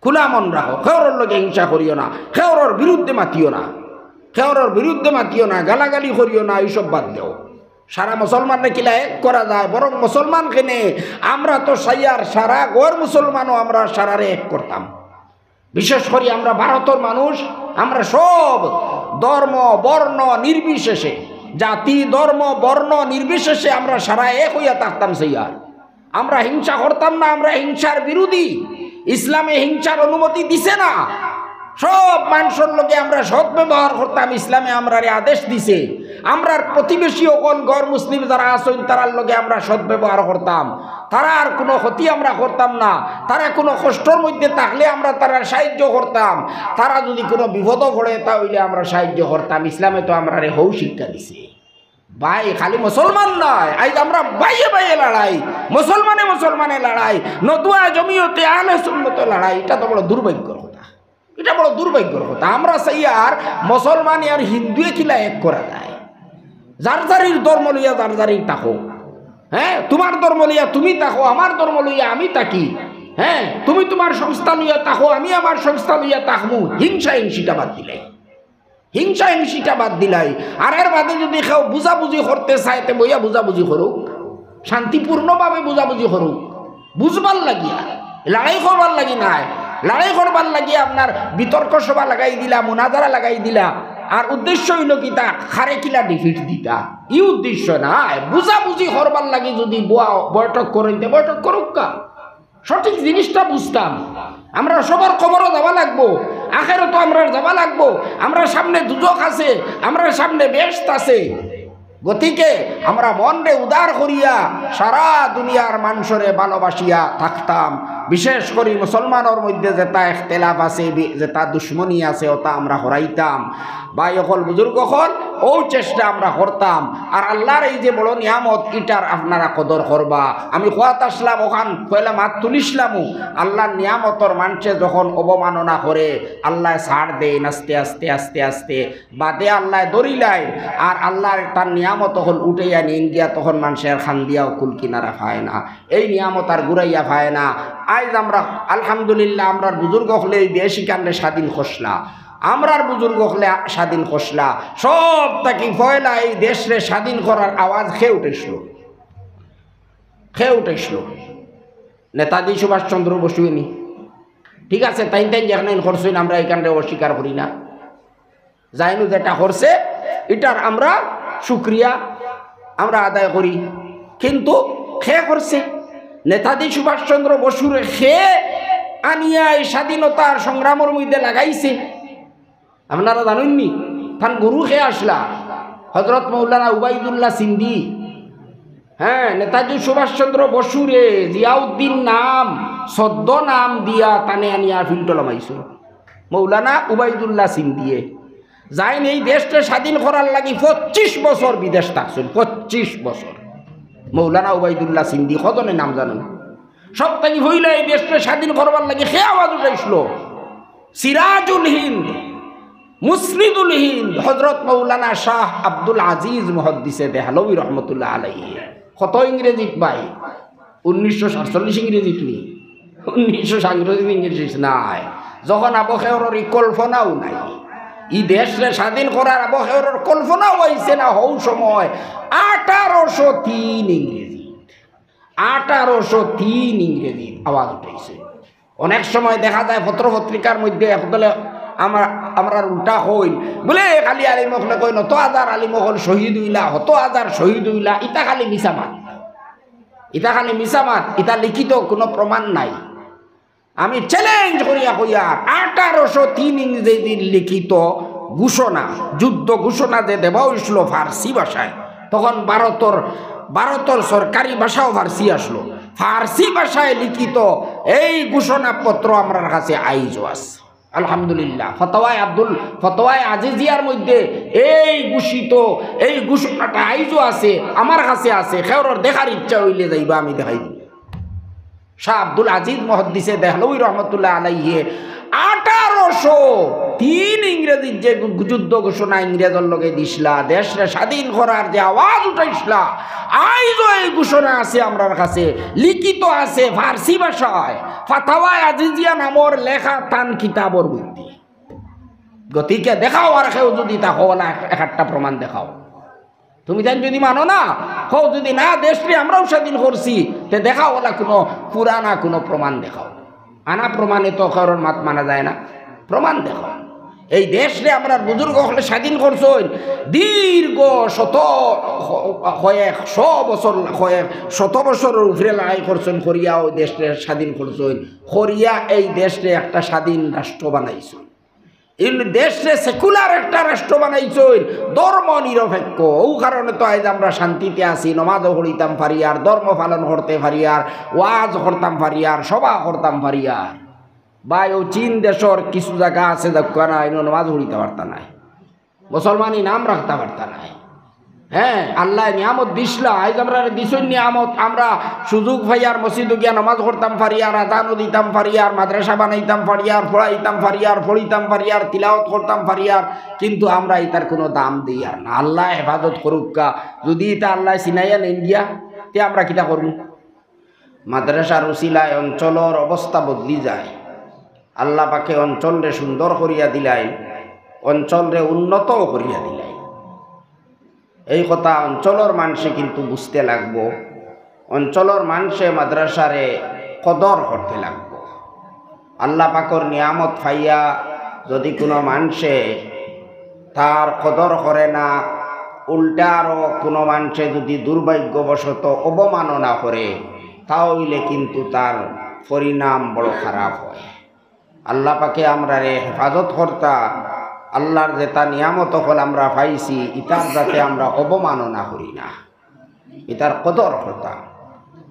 খোলা মন রাখো, কেউরর লগে হিংসা করিও না, কেউরর বিরুদ্ধে মাতিও না, কেউরর বিরুদ্ধে মাতিও না, গালাগালি করিও না, এইসব বাদ দেও।" সারা মুসলমানরে কিলা এক করা যায়, বরং মুসলমান কেনে, আমরা তো সাইয়ার সারা গর মুসলমানও আমরা সারারে এক করতাম। বিশেষ করি আমরা ভারতর মানুষ, আমরা সব ধর্ম, বর্ণ নির্বিশেষে, জাতি, ধর্ম, বর্ণ নির্বিশেষে আমরা সারা এক অইয়া থাকতাম সাইয়ার। আমরা হিংসা করতাম না, আমরা হিংসার বিরোধী। ইসলামে হিংসার অনুমতি দিছে না। সব মানষর লগে আমরা সৎ ব্যবহার করতাম, ইসলামে আমরারে আদেশ দিছে। আমরার প্রতিবেশী অকল গর মুসলিম যারা আছইন, তারার লগে আমরা সৎ ব্যবহার করতাম। তারার কুনু ক্ষতি আমরা করতাম না। তারা কুনু কষ্টর মধ্যে থাকলে আমরা তারার সাহায্য করতাম। তারা যুদি কুনু বিপদো পড়ে, তা অইলে আমরা সাহায্য করতাম। ইসলামে তো আমরারে হউ শিক্ষা দিছে। ভাই, খালি মুসলমান নায়, আইজ আমরা ভাইয়ে ভাইয়ে লড়াই, মুসলমানে মুসলমানে লড়াই, নদওয়া জমিয়তে আহলে সুন্নতে লড়াই। ইটা তো বড় দুর্ভাগ্যর কথা, ইটা বড় দুর্ভাগ্যর কথা। আমরা সাইয়ার মুসলমানে আর হিন্দুয়ে কিলা এক করা যায়? যার যারির ধর্ম লইয়া যার যারির থাকো। হ্যাঁ, তুমার ধর্ম লইয়া তুমি থাকো, আমার ধর্ম লইয়া আমি থাকি। হ্যাঁ, তুমি তুমার সংস্থা লইয়া থাকো, আমি আমার সংস্থা লইয়া থাকমু। হিংসা হিংসিটা বাদ দিলাই। হিংসা হিংসিটা বাদ দিলাই। আর এর বাদে যুদি কেউ বুঝাবুঝি করতে চায়, তে বইয়া বুঝাবুঝি করুক, শান্তিপূর্ণভাবে বুঝাবুঝি করুক, বুঝবার লাগিয়া, লড়াই করবার লাগি নায়। লড়াই করবার লাগি আপনার বিতর্ক সভা লাগাই দিলা, মুনাজারা লাগাই দিলা, আর উদ্দেশ্য অইলো কিতা? কারে কিলা defeat দিতা, ই উদ্দেশ্য নায়। বুঝাবুঝি করবার লাগি যুদি বওয়া-, বৈঠক করইন, তে বৈঠক করুক্কা। সঠিক জিনিসটা বুঝতাম। আমরা সবার কবরো যাওয়া লাগবো, আখেরাতো আমরার যাওয়া লাগবো। আমরার সামনে দুজখ আছে, আমরার সামনে বেহেশত আছে। গতিকে আমরা মনরে উদার করিয়া সারা দুনিয়ার মানষরে ভালোবাসিয়া থাকতাম। বিশেষ করি মুসলমানর মধ্যে যেতা ইখতিলাফ আছে, বি-, যেতা দুশমনি আছে, ওতা আমরা হরাইতাম। ভাই অকল, বুজুর্গ অকল, অউ চেষ্টা আমরা করতাম। আর আল্লার এই যে বড় নিয়ামত, ইটার আপনারা কদর করবা। আমি কওয়াত আসলাম, অখান পয়লা মাত তুলিছলামউ। আল্লার নিয়ামতর মানষে যখন অবমাননা করে, আল্লায় ছাড় দেইন আস্তে আস্তে, আস্তে আস্তে। বাদে আল্লায় ধরিলাইন, আর আল্লায় তান নিয়ামত অকল উঠাইয়া নিন গিয়া, তখন মানষে আর কান্দিয়াও কুল কিনারা পায় না। এই নিয়ামত আর ঘুরাইয়া পায় না। আইজ আমরা, আলহামদুলিল্লাহ, আমরার বুজুর্গ অকলে এই দেশ ইখানরে স্বাধীন করছলা। আমরার বুজুর্গ অকলে স্বাধীন করছলা। সব থাকি পয়লা এই দেশরে স্বাধীন করার আওয়াজ কে উঠাইছলো? কে উঠাইছিল? নেতাজি সুভাষচন্দ্র বসু নি। ঠিক আছে, তাইন তাইন যেখানে করছইন, আমরা এখানে অস্বীকার করি না। যাইনু যেটা করছে, এটার আমরা শুকরিয়া আমরা আদায় করি। কিন্তু কে করছে? নেতাজি সুভাষচন্দ্র বসুরে কে আনিয়া এই স্বাধীনতার সংগ্রামর মধ্যে লাগাইছে? আপনারা জানইন নি? তান গুরু কে আসলা? হজরত মৌলানা উবাইদুল্লাহ সিন্ধি। হ্যাঁ, নেতাজি সুভাষচন্দ্র বসুরে জিয়াউদ্দিন নাম, ছদ্ম নাম দিয়া তানে আনিয়া ফিল্টো লামাইছো। মৌলানা উবাইদুল্লাহ সিন্ধিয়ে যাইন এই দেশরে স্বাধীন করার লাগি পঁচিশ বছর বিদেশ থাকছইন, পঁচিশ বছর। মৌলানা উবাইদুল্লাহ সিন্ধি, কজনে নাম জানইন? সব থাকি পইলা এই দেশরে স্বাধীন করবার লাগি কে আওয়াজ উঠাইছিল? সিরাজুল হিন্দ, মুসনিদুল হিন্দ, হজরত মৌলানা শাহ আব্দুল আজিজ মুহাদ্দিসে দেহলভী রহমতুল্লাহ আলাইহি। কত ইংরেজিত ভাই? উনিশশো সাতচল্লিশ ইংরেজিত নি? উনিশশো সাতচল্লিশ ইংরেজিত নায়, যখন আবু খেওরর ই কল্পনাও নাই। ই দেশরে স্বাধীন করার আবু খেওরর কল্পনাও আইছে না হউ সময়। আঠারোশো তিন ইংরেজি, আঠারোশো তিন ইংরেজি আওয়াজ উঠাইছে। অনেক সময় দেখা যায় পত্র পত্রিকার মধ্যে একদলে আমরা, আমরার উল্টা কইন, বুলে খালি আলিম অকলে কইন, অত হাজার আলিম অকল শহীদ অইলা, অত হাজার শহীদ অইলা, ইতা খালি মিছা মাত, ইতা খালি মিছা মাত, ইতা লিখিত কোনো প্রমাণ নাই। আমি চ্যালেঞ্জ করিয়া কইয়ার, আঠারোশো তিন ইংরেজির লিখিত ঘোষণা, যুদ্ধ ঘোষণা যে দেওয়া অইছিল ফার্সি ভাষায়, তখন ভারতর, ভারতর সরকারি ভাষাও ফার্সি আসলো, ফার্সি ভাষায় লিখিত এই ঘোষণাপত্র আমরার কাছে আইজও আছে। আলহামদুলিল্লাহ, ফতোয়ায়ে আব্দুল, ফতোয়ায়ে আজিজিয়ার মধ্যে এই ঘোষিত, এই ঘোষণাটা আইজও আছে, আমার কাছে আছে। কেউরর দেখার ইচ্ছা অইলে যাইবা, আমি দেখাই দিমু। শাহ আব্দুল আজিজ মুহাদ্দিসে দেহলভী রহমতুল্লাহ আলাইহি আঠারোশো তিন ইংরেজির যে যুদ্ধ ঘোষণা ইংরেজর লগে দিছলা, দেশরে স্বাধীন করার যে আওয়াজ উঠাইছলা, আইজও এই ঘোষণা আছে আমরার কাছে, লিখিত আছে ফার্সি ভাষায়, ফাতাওয়ায়ে আজিজিয়া নামর লেখা তান কিতাবর মধ্যে। গতিকে দেখাও, আর কেউ যদি তা হওয়ালা এক, এক একটা প্রমাণ দেখাও। তুমি তাইন যদি মানো না, কও যদি না, দেশরে আমরাও স্বাধীন করছি, তে দেখাও ওলা কোনো পুরানা কোনো প্রমাণ দেখাও। আনা প্রমাণে তো কারোর মাত মানা যায় না, প্রমাণ দেখাও। এই দেশরে আমরার বুজুর্গ অকলে স্বাধীন করছইন, দীর্ঘ শত, কয়েক শ বছর, কয়েক শত বছরর উপরে লড়াই করছইন, করিয়া ওই দেশরে স্বাধীন করছইন, করিয়া এই দেশরে একটা স্বাধীন রাষ্ট্র বানাইছইন। ইন দেশরে সেকুলার একটা রাষ্ট্র বানাইছইন, ধর্ম নিরপেক্ষ। ও কারণে তো আইজ আমরা শান্তিতে আছি, নমাজও পড়িতাম পারিয়ার, ধর্ম পালন করতে পারিয়ার, ওয়াজ করতাম পারিয়ার, সভা করতাম পারিয়ার। ভাই, ও চীন দেশর কিছু জাগা আছে, যাউক্কা না, ইনো নমাজ পড়িতা পারতা নায়, মুসলমানি নাম রাখতা পারতা নায়। হ্যাঁ, আল্লায় নিয়ামত দিছলা, আইজ আমরারে দিছইন নিয়ামত, আমরা সুযোগ পাইয়ার মসজিদো গিয়া নমাজ করতাম পারিয়ার, আজানও দিতাম পারিয়ার, মাদ্রাসা বানাইতাম পারিয়ার, পড়াইতাম পারিয়ার, পড়িতাম পারিয়ার, তিলাওয়াত করতাম পারিয়ার, কিন্তু আমরা ইতার কোনো দাম দেইয়ার না। আল্লায় হেফাজত করুক্কা, যদি ইতা আল্লায় ছিনাইয়া নেইন গিয়া, তে আমরা কিতা করমু? মাদ্রাসার উছিলায় অঞ্চলর অবস্থা বদলি যায়। আল্লাহ পাকে অঞ্চলরে সুন্দর করিয়া দিলাইন, অঞ্চলরে উন্নতও করিয়া দিলাইন। এই কথা অঞ্চলর মানষে কিন্তু বুঝতে লাগবো, অঞ্চলর মানষে মাদ্রাসারে কদর করতে লাগবো। আল্লাহ পাকর নিয়ামত পাইয়া যদি কোনো মানষে তার কদর করে না, উল্টা আরও কোনো মানষে যদি দুর্ভাগ্যবশত অবমাননা করে, তা অইলে কিন্তু তার পরিণাম বড় খারাপ হয়। আল্লাহ পাকে আমরারে হেফাজত করতা, আল্লাহর যেতা নিয়ামত অকল আমরা পাইছি, ইতার যাতে আমরা অবমাননা করি না, ইতার কদর করতা।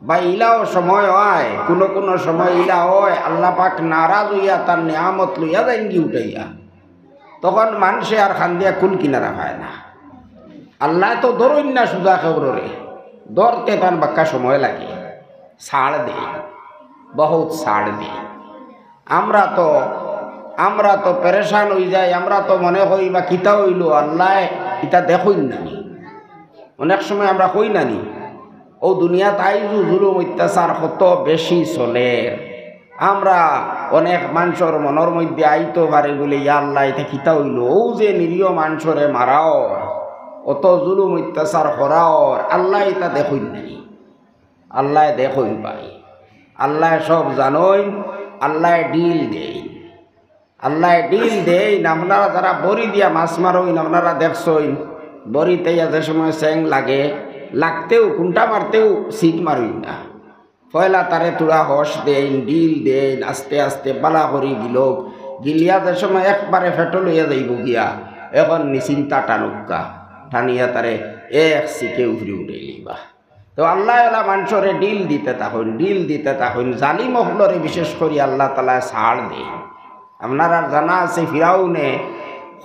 বা ইলাও সময় হয়, কোনো কোনো সময় ইলা হয়, আল্লাহ পাক নারাজ অইয়া তার নিয়ামত লইয়া যাইনগি উঠাইয়া, তখন মানষে আর কান্দিয়া কুল কিনারা পায় না। আল্লায় তো ধরইন না সুজা কেউররে, ধরতে তান বাক্কা সময় লাগে, ছাড় দেয়, বহুত ছাড় দেয়। আমরা তো, আমরা তো পেরেশান অইযাই, আমরা তো মনে করি বা কিতা অইলো, আল্লায় ইতা দেখইন না নি। অনেক সময় আমরা কই না নি, ও দুনিয়াত আইজও জুলুম অত্যাচার কত বেশি চলের। আমরা অনেক মানষর মনর মধ্যে আইতো পারে বুলে, ইয়া আল্লাহ, ইতা কিতা অইলো? ও যে নিরীহ মানষরে মারা অর, অত জুলুম অত্যাচার করা অর, আল্লায় ইতা দেখইন না নি। আল্লায় দেখইন ভাই, আল্লায় সব জানইন, আল্লায় ডিল দেইন। আল্লায় ডিল দেইন। আপনারা যারা বড়ি দিয়া মাছ মারইন, আপনারা দেখছইন, বড়িত আইয়া যে সময় চেং লাগে, লাগতেউ, কুন্টা মারতেউ ছিক মারইন না। পয়লা তারে থুড়া হস দেইন, ডিল দেইন, আস্তে আস্তে বালা করি গিলউক। গিলিয়া যে সময় একবারে ফেটো লইয়া যাইবো গিয়া, অখন নিশ্চিন্তা টানুক্কা, টানিয়া তারে এক ছিকে উফরি উঠাইলিবা। তো আল্লায় অলা মানষরে ডিল দিতে থাকইন, ডিল দিতে থাকইন। জালিম অকলরে বিশেষ করি আল্লাহ তাআলায় ছাড় দেইন। আপনারার জানা আছে ফিরাউনে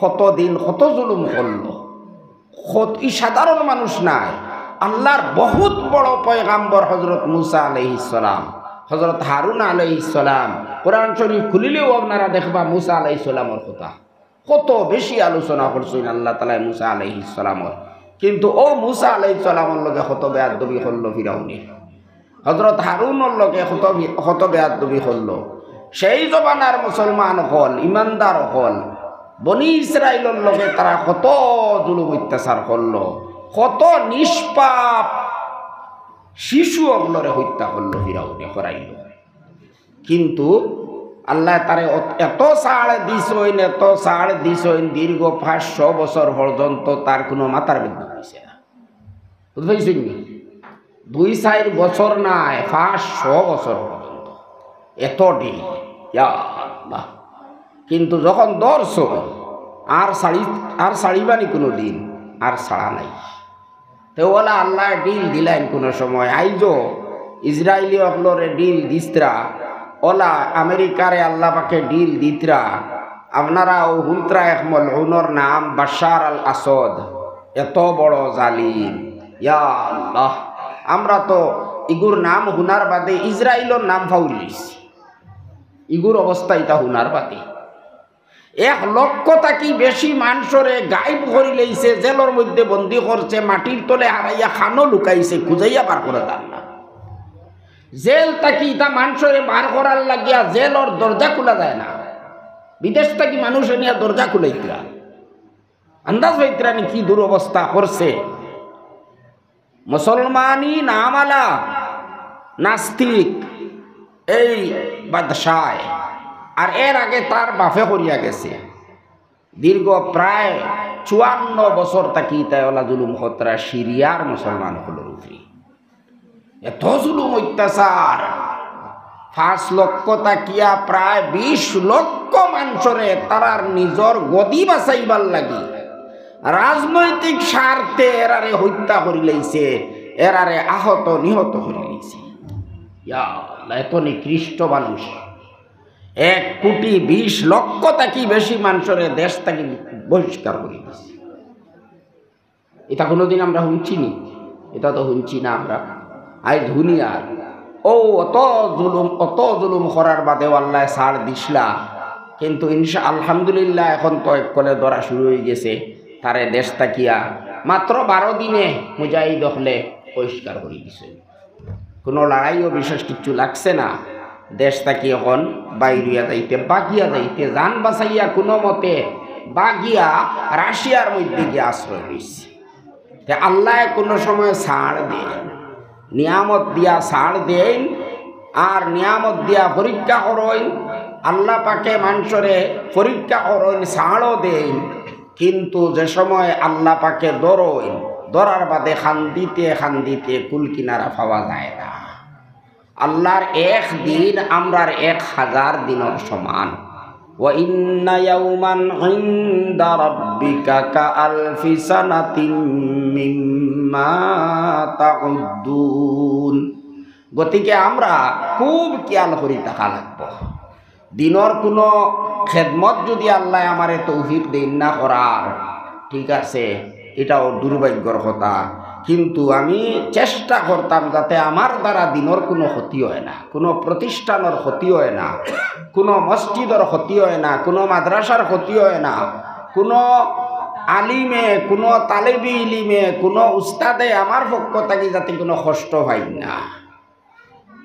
কত দিন কত জুলুম করলো। কত, ই সাধারণ মানুষ নায়, আল্লাহর বহুত বড় পয়গাম্বর হযরত মুসা আলাইহিস সালাম, হযরত হারুন আলাইহিস সালাম। কোরআন শরীফ খুলিলেউ আপনারা দেখবা মুসা আলাইহিস সালামর কথা। কত বেশি আলোচনা করছইন আল্লাহ তাআলায় মুসা আলাইহিস সালামর। কিন্তু অউ মুসা আলাইহিস সালামর লগে কত বেয়াদবি করলো ফিরাউনে। হযরত হারুনর লগে কত বি-, কত বেয়াদবি করলো। সেই জমানার মুসলমান অকল, ইমানদার অকল, বনি ইসরাইলর লগে তারা কত জুলুম অত্যাচার করলো, কত নিষ্পাপ শিশু অকলরে হত্যা করলো ফিরাউনে, করাইলো। কিন্তু আল্লায় তারে অত-, এত ছাড় দিছইন, এত ছাড় দিছইন, দীর্ঘ পাঁচশো বছর পর্যন্ত তার কুনু মাথার বিন্দু অইছে না। বুঝতে পারছইন নি? দুই চাইর বছর নায়, পাঁচশো বছর পর্যন্ত। এত ডিল, ইয়া আল্লাহ। কিন্তু যখন ধরছইন, আর ছাড়ি-, আর ছাড়িবা নি কুনুদিন, আর ছাড়া নাই। তে অলা আল্লায় ডিল দিলাইন কুনু সময়। আইজও ইসরাইলি অকলরে ডিল দিছরা, অলা আমেরিকারে আল্লাহ পাকে ডিল দিতরা। আপনারা অউ হুনতরা এক মলউনর নাম বাশার আল আসাদ, এত বড় জালিম। ইয়া আল্লাহ, আমরা তো ইগুর নাম হুনার বাদে ইসরাইলর নাম পাউরিলিছি। ইগুর অবস্থা ইতা হুনার বাদে এক লক্ষ থাকি বেশি মানষরে গায়েব করিলাইছে, জেলর মধ্যে বন্দি করছে, মাটির তলে হারাইয়া খানো লুকাইছে, খুজাইয়া বার করা যার না। জেল থাকি ইতা মানষরে বার করার লাগিয়া জেলর দরজা খুলা যায় না। বিদেশ থাকি মানুষ আনিয়া দরজা খুলাইতরা। আন্দাজ পাইতরা নি কি দুরবস্থা করছে। মুসলমানি নামআলা নাস্তিক এই বাদশায়, আর এর আগে তার বাফে করিয়া গেছে। দীর্ঘ প্রায় চুয়ান্ন বছর থাকি তাই অলা জুলুম করতরা সিরিয়ার মুসলমান অকলর উপরে। এত জুলুম অত্যাচার, পাঁচ লক্ষ থাকিয়া প্রায় বিশ লক্ষ মানষরে তারার নিজর গদি বাঁচাইবার লাগি রাজনৈতিক স্বার্থে এরারে হত্যা করিলাইছে, এরারে আহত নিহত করিলাইছে। ইয়া আল্লাহ, এত নিকৃষ্ট মানুষ। এক কোটি বিশ লক্ষ থাকি বেশি মানষরে দেশ থাকি বহিষ্কার করি দিছে। ইতা কুনুদিন আমরা হুনছি নি? ইতা তো হুনছি না আমরা। আইজ হুনিয়ার। অউ অত জুলুম, অত জুলুম করার বাদেও আল্লায় ছাড় দিছলা। কিন্তু ইনশা-, আলহামদুলিল্লাহ, অখন তো এককলে ধরা শুরু অইগেছে। তারে দেশ থাকিয়া মাত্র বারো দিনে মুজাহিদ অকলে বহিষ্কার করি দিছে। কুনু লড়াইও বিশেষ কিচ্ছু লাগছে না। দেশ থাকি অখন বাইর অইয়া যাইতে, বাগিয়া যাইতে, জান বাঁচাইয়া কুনু মতে বাগিয়া রাশিয়ার মধ্যে গিয়া আশ্রয় লইছে। তে আল্লায় কুনু সময় ছাড় দেইন, নিয়ামত দিয়া ছাড় দেইন, আর নিয়ামত দিয়া পরীক্ষা করইন। আল্লাহ পাকে মানষরে পরীক্ষা করইন, ছাড়ও দেইন। কিন্তু যে সময় আল্লাহ পাকে ধরইন, ধরার বাদে কান্দিতে কান্দিতে কুল কিনারা পাওয়া যায় না। আল্লাহর এক দিন আমরার এক হাজার দিনর সমান। ওয়া ইন্না ইয়াওমান ইনদা রাব্বিকা কা আলফি সানাতিম মিম্মা তাউদ্দুন। গতিকে আমরা খুব খেয়াল করি থাকা লাগবো। দিনর কুনু খেদমত যুদি আল্লায় আমারে তৌফিক দেইন না করার, ঠিক আছে, ইটাও দুর্ভাগ্যর কথা, কিন্তু আমি চেষ্টা করতাম যাতে আমার দ্বারা দিনর কুনু ক্ষতি অয় না, কুনু প্রতিষ্ঠানর ক্ষতি অয় না, কুনু মসজিদর ক্ষতি অয় না, কুনু মাদ্রাসার ক্ষতি অয় না, কুনু আলিমে, কুনু তালেবে ইলিমে, কুনু উস্তাদে আমার পক্ষ থাকি যাতে কুনু কষ্ট পাইন না।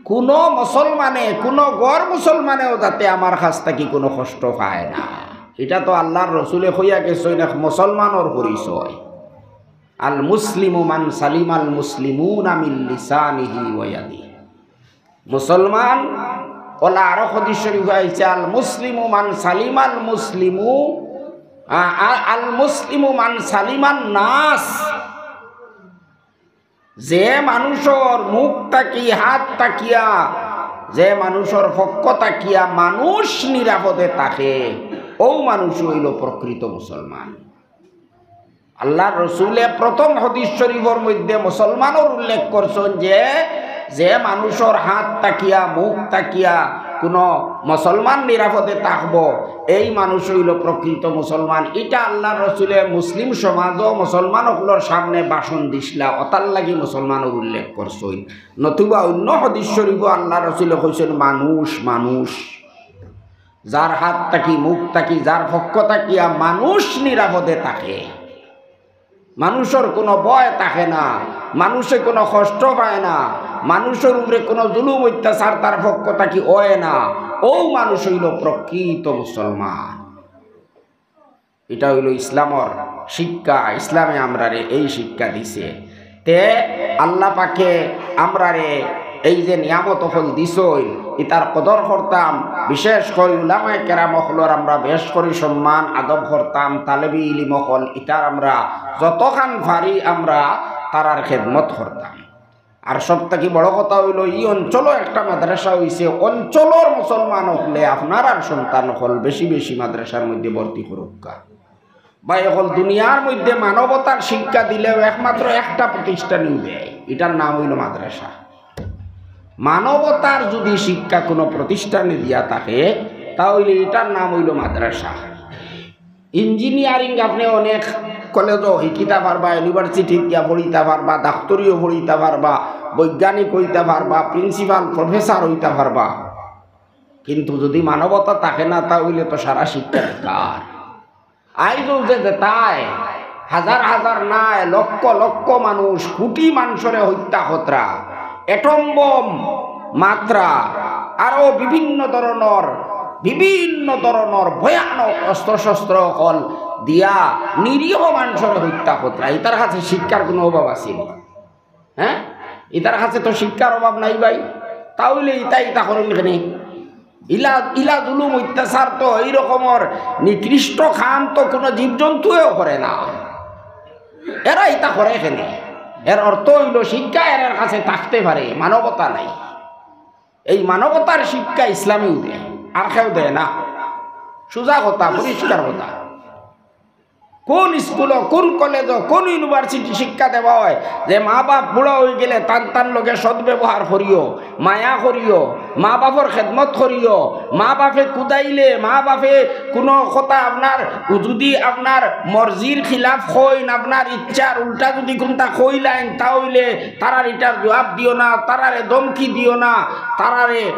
কুনু মুসলমানে, কুনু গর মুসলমানেও যাতে আমার কাছ থাকি কুনু কষ্ট পায় না। ইটা তো আল্লাহর রসুলে কইয়া গেছইন এক মুসলমানর পরিচয়। আল মুসলিমু মান সালিমাল মুসলিমুনা মিন লিসানিহি ওয়া ইয়াদিহি। মুসলমান, অলা আরো হাদিস শরীফ আইছে, "আল মুসলিমু মান সালিমাল মুসলিমু, আ, আ, আল মুসলিমু মান সালিমান নাস।" যে মানুষর মুখ থাকি, হাত থাকিয়া, যে মানুষর পক্ষ থাকিয়া মানুষ নিরাপদে থাকে, অউ মানুষ অইলো প্রকৃত মুসলমান। আল্লার রসুলে প্রথম হাদিস শরীফর মধ্যে মুসলমানর উল্লেখ করছইন যে, যে মানুষর হাত থাকিয়া, মুখ থাকিয়া কুনু মুসলমান নিরাপদে থাকবো, এই মানুষ অইলো প্রকৃত মুসলমান। ইটা আল্লার রসুলে মুসলিম সমাজো মুসলমান অকলর সামনে ভাষণ দিছলা, অতার লাগি মুসলমানর উল্লেখ করছইন। নতুবা অইন্য হাদিস শরীফো আল্লার রসুলে কইছইন, "মানুষ, মানুষ।" যার হাত থাকি, মুখ থাকি, যার পক্ষ থাকিয়া মানুষ নিরাপদে থাকে, মানুষর কুনু ভয় থাকে না, মানুষে কুনু কষ্ট পায় না, মানুষর উপরে কুনু জুলুম অত্যাচার তার পক্ষ থাকি অয় না, অউ মানুষ অইলো প্রকৃত মুসলমান। ইটা অইলো ইসলামর শিক্ষা, ইসলামে আমরারে এই শিক্ষা দিছে। তে আল্লা পাকে আমরারে এই যে নিয়ামত অকল দিছইন, ইতার কদর করতাম, বিশেষ করি উলামায়ে কেরাম অকলর আমরা বেশ করি সম্মান আদব করতাম, তালেবে ইলিম অকল, ইতার আমরা যতখান পারি আমরা তারার খেদমত করতাম। আর সব থাকি বড় কথা অইলো, ই অঞ্চলো একটা মাদ্রাসা অইছে, অঞ্চলর মুসলমান অকলে আপনারার সন্তান অকল বেশি বেশি মাদ্রাসার মধ্যে ভর্তি করউক্কা। ভাই অকল, দুনিয়ার মধ্যে মানবতার শিক্ষা দিলেও একমাত্র একটা প্রতিষ্ঠানই দেয়, ইটার নাম অইলো মাদ্রাসা। মানবতার যুদি শিক্ষা কুনু প্রতিষ্ঠানে দিয়া থাকে, তা অইলে ইটার নাম অইলো মাদ্রাসা। ইঞ্জিনিয়ারিং আপনে অনেক কলেজো হিকিতা পারবা, ইউনিভার্সিটিত গিয়া পড়িতা পারবা, ডাক্তরিও পড়িতা পারবা, বৈজ্ঞানিক অইতা পারবা, প্রিন্সিপাল প্রফেসর অইতা পারবা, কিন্তু যুদি মানবতা থাকে না, তা অইলে তো সারা শিক্ষা বেকার। আইজও যে যেতায় হাজার হাজার নায়, লক্ষ লক্ষ মানুষ, কুটি মানষরে হত্যা করতরা, অ্যাটম বোম মারতরা, আরো বিভিন্ন ধরনর, বিভিন্ন ধরনর ভয়ানক অস্ত্র-শস্ত্র অকল দিয়া নিরীহ মানষরে হত্যা করতরা। ইতার কাছে শিক্ষার কুনু অভাব আছে নি? হ্যাঁ, ইতার কাছে তো শিক্ষার অভাব নাই ভাই, তা অইলে ইতা ইতা করইন কেনে? ইলা, ইলা জুলুম অত্যাচার তো এই রকমর নিকৃষ্ট কাম তো কুনু জীবজন্তুয়েও করে না। এরা ইতা করে কেনে? এর অর্থ অইলো শিক্ষা এরার কাছে থাকতে পারে, মানবতা নাই। এই মানবতার শিক্ষা ইসলামেউ দেয়, আর কেউ দেয় না। সোজা কথা, পরিষ্কার কথা। কোন স্কুলো, কোন কলেজো, কোন ইউনিভার্সিটি শিক্ষা দেওয়া অয় যে মা বাপ বুড়া অইগেলে তান তান লগে সদ্ব্যবহার করিও, মায়া করিও, মা বাপর খেদমত করিও, মা বাপে কুদাইলে, মা বাপে কুনু কথা আপনার, যুদি আপনার মর্জির খিলাফ কইন, আপনার ইচ্ছার উল্টা যুদি কুনতা কইলাইন, তা অইলে তারার ইটার জুয়াব দিও না, তারারে ধমকি দিও না, তারারে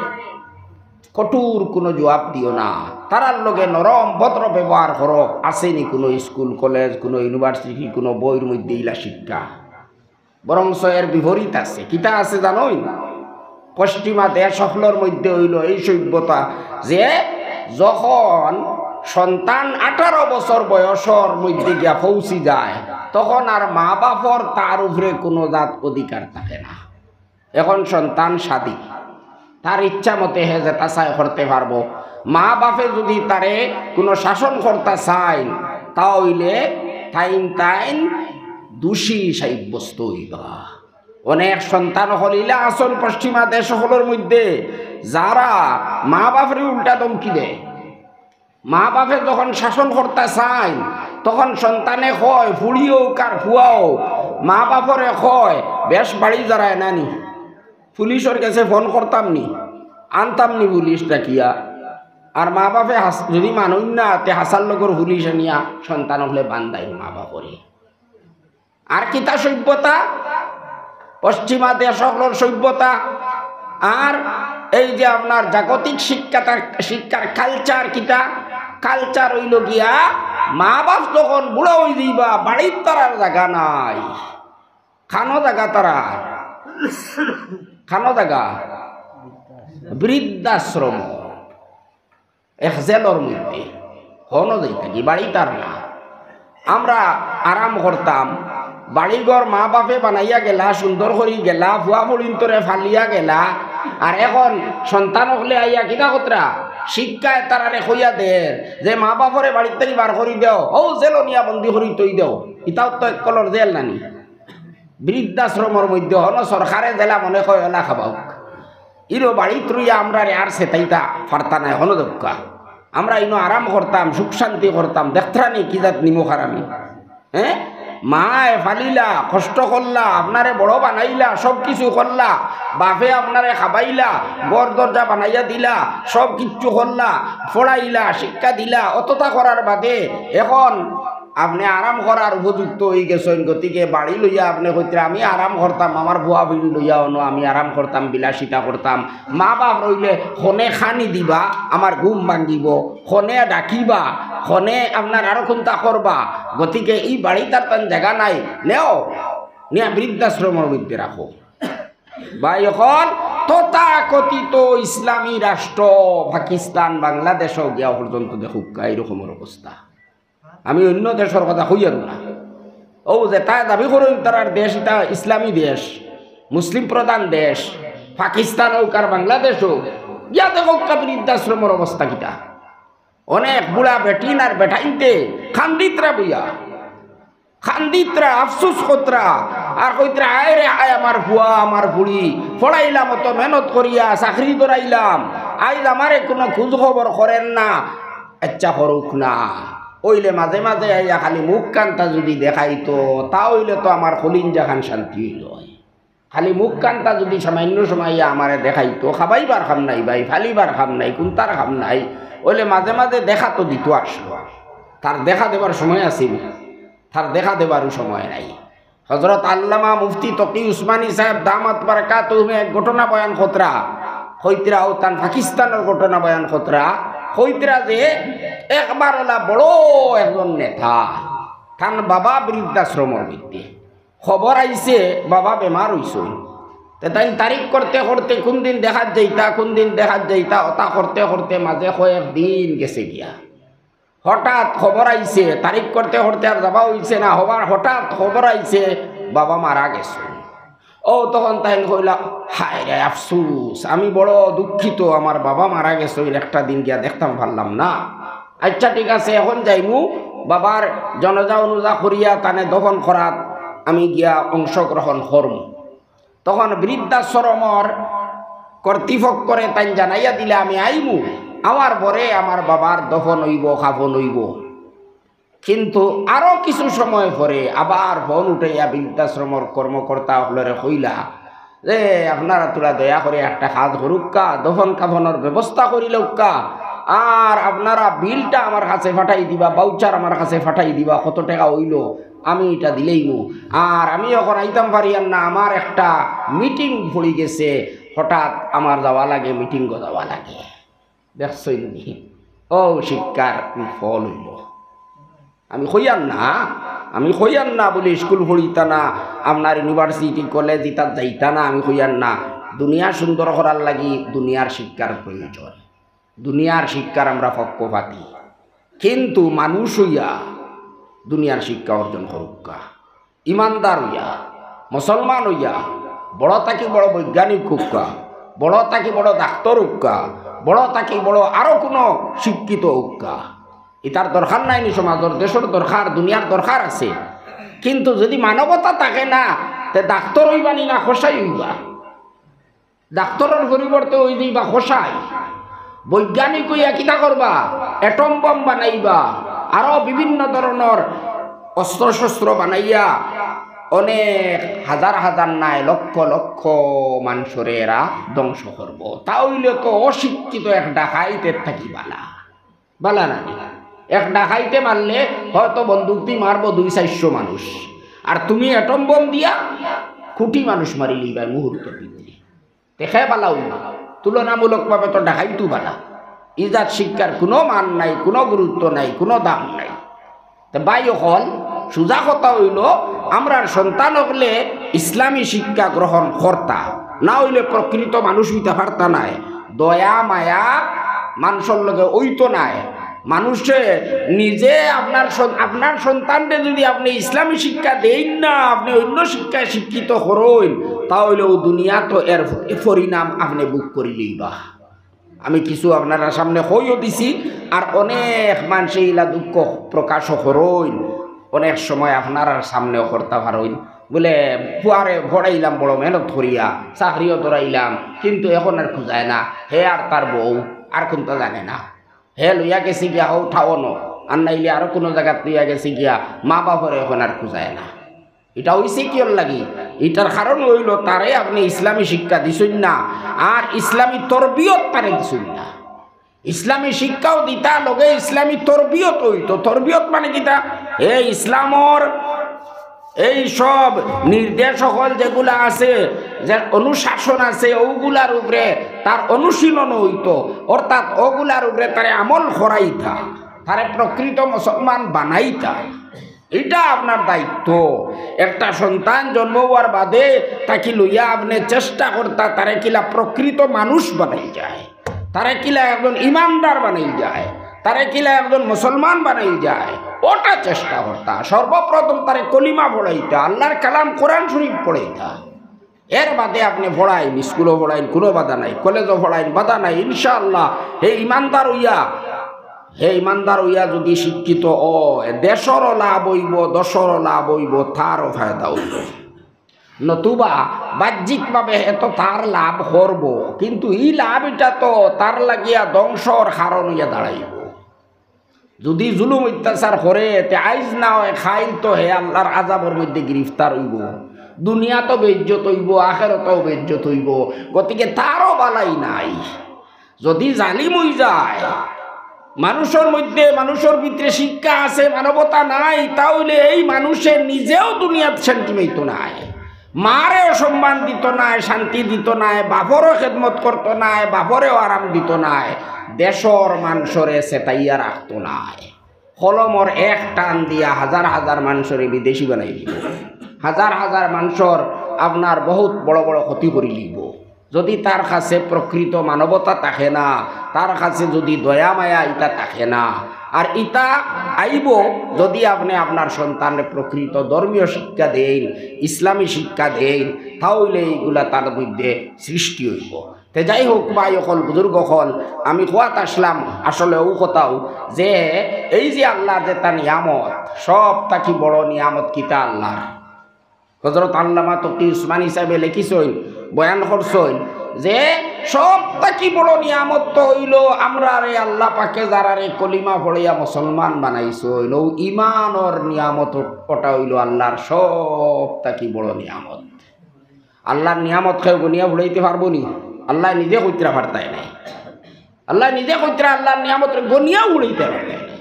কঠোর কুনু জুয়াব দিও না, তারার লগে নরম ভদ্র ব্যবহার করো। আছে নি কুনু স্কুল, কলেজ, কুনু ইউনিভার্সিটি, কুনু বইর মধ্যে ইলা শিক্ষা? বরঞ্চ এর বিপরীত আছে। কিতা আছে জানইন? পশ্চিমা দেশ অকলর মধ্যে অইলো এই সভ্যতা যে যখন সন্তান আঠারো বছর বয়সর মধ্যে গিয়া পৌঁছি যায়, তখন আর মা বাপর তার উপরে কুনু জাত অধিকার থাকে না। এখন সন্তান স্বাধীন, তার ইচ্ছা মতে হে যেতা চায় করতে পারবো। মা বাপে যুদি তারে কুনু শাসন করতা চাইন, তা অইলে তাইন তাইন দোষী সাব্যস্ত অইবা। অনেক সন্তান অকল ইলা আছইন পশ্চিমা দেশ অকলর মধ্যে, যারা মা বাপরে উল্টা ধমকি দেয়। মা বাপে যখন শাসন করতা চাইন, তখন সন্তানে কয়, ফুড়ি অউক আর ফুয়া অউক, মা বাপরে কয়, "বেশ বাড়ি যারায় নানি, পুলিশর গেছে ফোন করতাম নি, আনতাম নি পুলিশ ডাকিয়া।" আর মা বাপে হাস-, যুদি মানইন না, তে হাছার লগর পুলিশ আনিয়া সন্তান অকলে বান্দাইন মা বাপরে। আর কিতা সভ্যতা? পশ্চিমা দেশ অকলর সভ্যতা। আর এই যে আপনার জাগতিক শিক্ষাটা, শিক্ষার কালচার কিতা? কালচার অইলো গিয়া, মা বাপ যখন বুড়া অইযিবা, বাড়িত তারার জাগা নাই। খানো জাগা তারার? খানো জাগা? বৃদ্ধাশ্রম। এক জেলর মধ্যে হনো যাইতা কি বাড়ি তার না। আমরা আরাম করতাম, বাড়িঘর মা বাপে বানাইয়া গেলা, সুন্দর করি গেলা, ফুয়া ফুড়িন্তরে ফালিয়া গেলা, আর এখন সন্তান অকলে আইয়া কিতা করতরা? শিক্ষায় তারারে কইয়া দের যে মা বাপরে বাড়ির থাকি বার করি দেও, অউ জেলো নিয়া বন্দি করি থই দেও। ইতাও তো এক কলর জেল নানি? বৃদ্ধাশ্রমর মধ্যে হনো সরকারে যেলা মনে কয় অলা খাবাউক। ইনো বাড়িত রইয়া আমরারে আর সেতাইতা পারতা নায় হনো দক্কা। আমরা ইনো আরাম করতাম, সুখ শান্তি করতাম, দেখতরা নি কি জাত নিমক হারামি। হ্যাঁ, মায় ফালিলা, কষ্ট করলা, আপনারে বড় বানাইলা, সব কিছু করলা, বাপে আপনারে খাবাইলা, ঘর দরজা বানাইয়া দিলা, সব কিচ্ছু করলা, পড়াইলা, শিক্ষা দিলা, অততা করার বাদে এখন আপনে আরাম করার উপযুক্ত অইগেছইন। গতিকে বাড়ি লইয়া আপনে কইতরা, "আমি আরাম করতাম, আমার ফুয়া ফুড়ি লইয়া অনো আমি আরাম করতাম, বিলাসিতা করতাম।" মা বাপ রইলে খনে খানি দিবা, আমার ঘুম ভাঙ্গিবো, খনে ডাকিবা, খনে আপনার আরো কুন্তা করবা। গতিকে ই বাড়িত আর তান জাগা নাই, নেও, নিয়া বৃদ্ধাশ্রমর মধ্যে রাখো। ভাই, এখন তথাকথিত ইসলামী রাষ্ট্র পাকিস্তান, বাংলাদেশও গিয়া পর্যন্ত দেখউক্কা, এই রকমর অবস্থা। আমি অন্য দেশর কথা কইয়ার না। অউ যেতায় দাবি করইন তারার দেশ, ইতা ইসলামী দেশ, মুসলিম প্রধান দেশ, পাকিস্তান অউক আর বাংলাদেশ অউক, গিয়া দেখউক্কা বৃদ্ধাশ্রমর অবস্থা কিতা। অনেক বুড়া বেটিন আর বেটাইন্তে কান্দিতরা বইয়া, কান্দিতরা, আফসুস করতরা, আর কইতরা, "আয় রে আয় আমার ফুয়া, আমার ফুড়ি, পড়াইলাম অত মেহনত করিয়া, চাকরি ধরাইলাম, আইজ আমারে কুনু খুজ খবর করের না, ইচ্ছা করউক না।" অইলে মাঝে মাঝে আইয়া খালি মুখ কান্তা যুদি দেখাইতো, তা অইলে তো আমার কলিঞ্জাখান শান্তি অইলো অয়। খালি মুখ কান্তা যুদি সামান্য সময় আইয়া আমারে দেখাইতো, খাবাইবার কাম নাই ভাই, ফালিবার কাম নাই, কুন্তার কাম নাই, অইলে মাঝে মাঝে দেখা তো দিতো আসলো। তার দেখা দেবার সময় আছিল, তার দেখা দেবারও সময় নাই। হযরত আল্লামা মুফতি তকি উসমানী সাহেব দামাত বারাকাতুহুমে এক ঘটনা বয়ান করতরা, কইতরা অউ তান পাকিস্তানর ঘটনা বয়ান করতরা, কইতরা যে একবার অলা বড় একজন নেতা, তান বাবা বৃদ্ধাশ্রমর মধ্যে, খবর আইছে বাবা বেমার অইছইন। তে তাইন তারিখ করতে করতে কুন দিন দেখাত যাইতা, কুন দিন দেখাত যাইতা, অতা করতে করতে মাঝে কয়েক দিন গেছে গিয়া। হঠাৎ খবর আইছে, তারিখ করতে করতে আর যাওয়া অইছে না, হবার হঠাৎ খবর আইছে বাবা মারা গেছইন। অউ তখন তাইন কইলা, "হায় রে আফসুস, আমি বড় দুঃখিত, আমার বাবা মারা গেছইন, একটা দিন গিয়া দেখতাম পারলাম না। আচ্ছা ঠিক আছে, এখন যাইমু, বাবার জনাজা অনুজা করিয়া তানে দফন করাত আমি গিয়া অংশগ্রহণ করমু।" তখন বৃদ্ধাশ্রমর কর্তৃপক্ষরে তাইন জানাইয়া দিলা, "আমি আইমু, আমার পরে আমার বাবার দফন অইবো, কাফন অইবো।" কিন্তু আরো কিছু সময় পরে আবার ফোন উঠাইয়া বৃদ্ধাশ্রমর কর্মকর্তা অকলরে কইলা যে, "আপনারা থুড়া দয়া করি একটা কাজ করউক্কা, দফন কাফনর ব্যবস্থা করিলউক্কা, আর আপনারা বিলটা আমার কাছে পাঠাই দিবা, ভাউচার আমার কাছে পাঠাই দিবা, কত টেকা অইলো আমি ইটা দিলাইমু। আর আমি অখন আইতাম পারিয়ার না, আমার একটা মিটিং পড়ি গেছে, হঠাৎ আমার যাওয়া লাগে, মিটিংও যাওয়া লাগে।" দেখছইন নি? অউ শিক্ষার ফল অইলো। আমি কইয়ার না, আমি কইয়ার না বুলি স্কুল পড়িতা না, আপনার ইউনিভার্সিটি, কলেজ ইতাত যাইতা না, আমি কইয়ার না। দুনিয়া সুন্দর করার লাগি দুনিয়ার শিক্ষার প্রয়োজন। দুনিয়ার শিক্ষার আমরা পক্ষপাতী, কিন্তু মানুষ অইয়া দুনিয়ার শিক্ষা অর্জন করউক্কা। ইমানদার অইয়া, মুসলমান অইয়া, বড় থাকি বড় বৈজ্ঞানিক অউক্কা, বড় থাকি বড় ডাক্তর অউক্কা, বড় থাকি বড় আরো কুনু শিক্ষিত অউক্কা, ইতার দরকার নাই নি? সমাজর, দেশর দরকার, দুনিয়ার দরকার আছে। কিন্তু যুদি মানবতা থাকে না, তে ডাক্তর অইবা নি না কসাই অইবা? ডাক্তরর পরিবর্তে অই যাইবা কসাই। বৈজ্ঞানিক অইয়া কিতা করবা? অ্যাটম বোম বানাইবা, আরো বিভিন্ন ধরনর অস্ত্রশস্ত্র বানাইয়া অনেক হাজার হাজার নায়, লক্ষ লক্ষ মানষরে এরা ধ্বংস করবো। তা অইলে তো অশিক্ষিত এক ডাকাইতের থাকি বালা, বালা না নি? এক ডাকাইতে মারলে হয়তো বন্দুক দি মারবো দুই চাইরশো মানুষ, আর তুমি অ্যাটম বোম দিয়া কোটি মানুষ মারিলিবায় মুহূর্তর ভিতরে। তে কে বালা অইলো? তুলনামূলকভাবে তো ডাকাইতউ বালা। ইজাত শিক্ষার কুনু মান নাই, কুনু গুরুত্ব নাই, কুনু দাম নাই। তে ভাই অকল, সুজা কথা অইলো, আমরার সন্তান অকলে ইসলামী শিক্ষা গ্রহণ করতা, না অইলে প্রকৃত মানুষ অইতা পারতা নায়, দয়া মায়া মানষর লগে অইতো নায়। মানুষে নিজে আপনার সন-, আপনার সন্তানরে যদি আপনে ইসলামী শিক্ষা দেইন না, আপনে অইন্য শিক্ষায় শিক্ষিত করইন, তা অইলে অউ দুনিয়াত এর পরিণাম আপনে ভোগ করি লইবা। আমি কিছু আপনারার সামনে কইও দিছি, আর অনেক মানষে ইলা দুঃখ প্রকাশও করইন, অনেক সময় আপনারার সামনেও করতা পারইন। বুলে, "পুয়ারে পড়াইলাম বড় মেহনত করিয়া, চাকরিও ধরাইলাম, কিন্তু এখন আর খুজায় না, হে আর তার বউ আর কুন্তা জানে না।" হে লইয়া গেছে গিয়া হউ টাউনো, আর নাইলে আরো কুনু জাগাত লইয়া গেছে গিয়া, মা বাপরে এখন আর খুজায় না। ইটা অইছে কিওর লাগি? ইটার কারণ অইলো তারে আপনে ইসলামী শিক্ষা দিছইন না, আর ইসলামী তরবিয়ত তারে দিছইন না। ইসলামী শিক্ষাও দিতা, লগে ইসলামী তরবিয়ত অইতো। তরবিয়ত মানে কিতা? হে ইসলামর এই সব নির্দেশ অকল যেগুলা আছে, যে অনুশাসন আছে, অগুলার উপরে তার অনুশীলন অইতো, অর্থাৎ অগুলার উপরে তারে আমল করাইতা, তারে প্রকৃত মুসলমান বানাইতা। ইটা আপনার দায়িত্ব। একটা সন্তান জন্ম অওয়ার বাদে তাকি লইয়া আপনে চেষ্টা করতা, তারে কিলা প্রকৃত মানুষ বানাইল যায়, তারে কিলা একজন ইমানদার বানাইল যায়, তারে কিলা একজন মুসলমান বানাইল যায়, অটা চেষ্টা করতা। সর্বপ্রথম তারে কলিমা পড়াইতা, আল্লার কালাম কোরআন শরীফ পড়াইতা। এর বাদে আপনে পড়াইন, স্কুলো পড়াইন, কুনু বাধা নাই, কলেজো পড়াইন, বাধা নাই। ইনশাআল্লাহ, হে ইমানদার অইয়া, হে ইমানদার অইয়া যুদি শিক্ষিত অয়, দেশরও লাভ অইবো, দশরও লাভ অইবো, তারও ফায়দা অইবো। নতুবা বাহ্যিকভাবে হে তো তার লাভ করবো, কিন্তু ই লাভ ইটা তো তার লাগিয়া ধ্বংসর কারণ অইয়া দাঁড়াইবো। যুদি জুলুম অত্যাচার করে, তে আইজ না অয় কাইল তো হে আল্লার আযাবর মধ্যে গিরিফতার অইবো, দুনিয়াতও বেইজ্জত অইবো, আখেরাতও বেইজ্জত অইবো। গতিকে তারও ভালাই নাই। যুদি জালিম অইযায়, মানুষর মধ্যে, মানুষর ভিতরে শিক্ষা আছে, মানবতা নাই, তা অইলে এই মানুষে নিজেও দুনিয়াত শান্তি পাইতো নায়। মারেও সম্মান দিতো নায়, শান্তি দিতো নায়, বাপরও খেদমত করতো নায়, বাপরেও আরাম দিতো নায়, দেশর মানষরে সেতাইয়া রাখতো নায়। কলমর এক টান দিয়া হাজার হাজার মানষরে বিদেশি বানাই দিবো, হাজার হাজার মানষর আপনার বহুত বড় বড় ক্ষতি করি লিবো। যুদি তার কাছে প্রকৃত মানবতা থাকে না, তার কাছে যুদি দয়া মায়া ইটা থাকে না, আর ইটা আইবো যুদি আপনে আপনার সন্তানরে প্রকৃত ধর্মীয় শিক্ষা দেইন, ইসলামী শিক্ষা দেইন, তা অইলে ইগুলা তার মধ্যে সৃষ্টি অইবো। তে যাই হউক, ভাই অকল, বুজুর্গ অকল, আমি কওয়াত আছলাম আসলে অউ কথাউ যে এই যে আল্লার যেতা নিয়ামত, সব থাকি বড় নিয়ামত কিতা আল্লার? হজরত আল্লামা তকি উসমানী সাহেবে লেখিছইন, বয়ান করছইন যে সব থাকি বড় নিয়ামত তো অইলো আমরারে আল্লা পাকে যারারে কলিমা পড়িয়া মুসলমান বানাইছইন, অউ ইমানর নিয়ামত, অটা অইলো আল্লার সব থাকি বড় নিয়ামত। আল্লার নিয়ামত কেউ গনিয়া ফুড়াইতে পারবো নি? আল্লায় নিজে কইতরা পারতায় নায়। আল্লায় নিজে কইতরা আল্লার নিয়ামতরে গনিয়া ফুড়াইতে পারতায় নায়।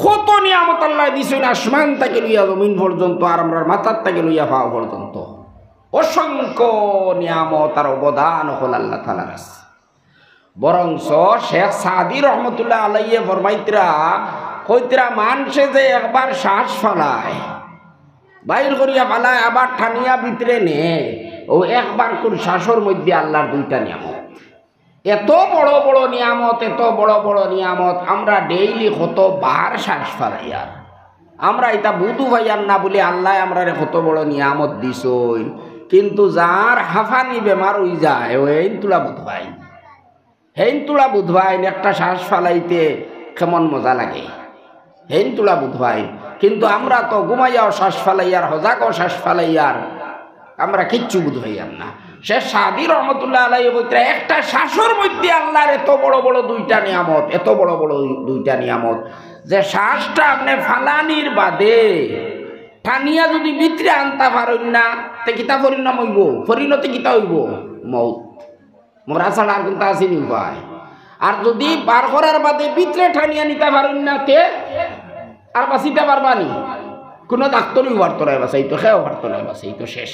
কত নিয়ামত আল্লায় দিছইন, আসমান থাকি লইয়া জমিন পর্যন্ত, আর আমরার মাথার থাকি লইয়া পাও পর্যন্ত অসংখ্য নিয়ামত আর অবদান অকল আল্লা তাআলার আছে। বরঞ্চ শেখ সাদী রহমতুল্লাহ আলাইহে ফরমাইতরা, কইতরা, মানষে যে একবার শ্বাস ফালায়, বাইর করিয়া ফালায়, আবার টানিয়া ভিতরে নে, অউ একবার কুর শ্বাসর মধ্যে আল্লার দুইটা নিয়ামত। এত বড় বড় নিয়ামত, এত বড় বড় নিয়ামত, আমরা daily কত বার শ্বাস ফালাইয়ার। আমরা ইতা বুঝ পাইয়ার না বুলি আল্লায় আমরারে কত বড় নিয়ামত দিছইন, কিন্তু যার হাফানি বেমার অইযায়, অউ এইন তুলা বুঝ পাইন। হেইন তুলা বুঝ পাইন একটা শ্বাস ফালাইতে কেমন মজা লাগে, হেইন তুলা বুঝ পাইন। কিন্তু আমরা তো ঘুমাইয়াও শ্বাস ফালাইয়ার, হজাগও শ্বাস ফালাইয়ার, আমরা কিচ্ছু বুঝ পাইয়ার না। শেখ সাদী রহমতুল্লাহ আলাইহি কইতরা, একটা শ্বাসর মধ্যে আল্লার এত বড় বড় দুইটা নিয়ামত, এত বড় বড় দুইটা নিয়ামত, যে শ্বাসটা আপনে ফালানির বাদে টানিয়া যুদি ভিতরে আনতা পারইন না, তে কিতা পরিণাম অইবো? পরিণতি কিতা অইবো? মউত। মরা ছাড়া আর কুন্তা আছে নি উপায়? আর যুদি বার করার বাদে ভিতরে টানিয়া নিতা পারইন না, তে আর বাঁচিতা পারবা নি? কুনু ডাক্তরেও পারতো নায় বাঁচাইতো, কেউ পারতো নায় বাঁচাইতো, শেষ।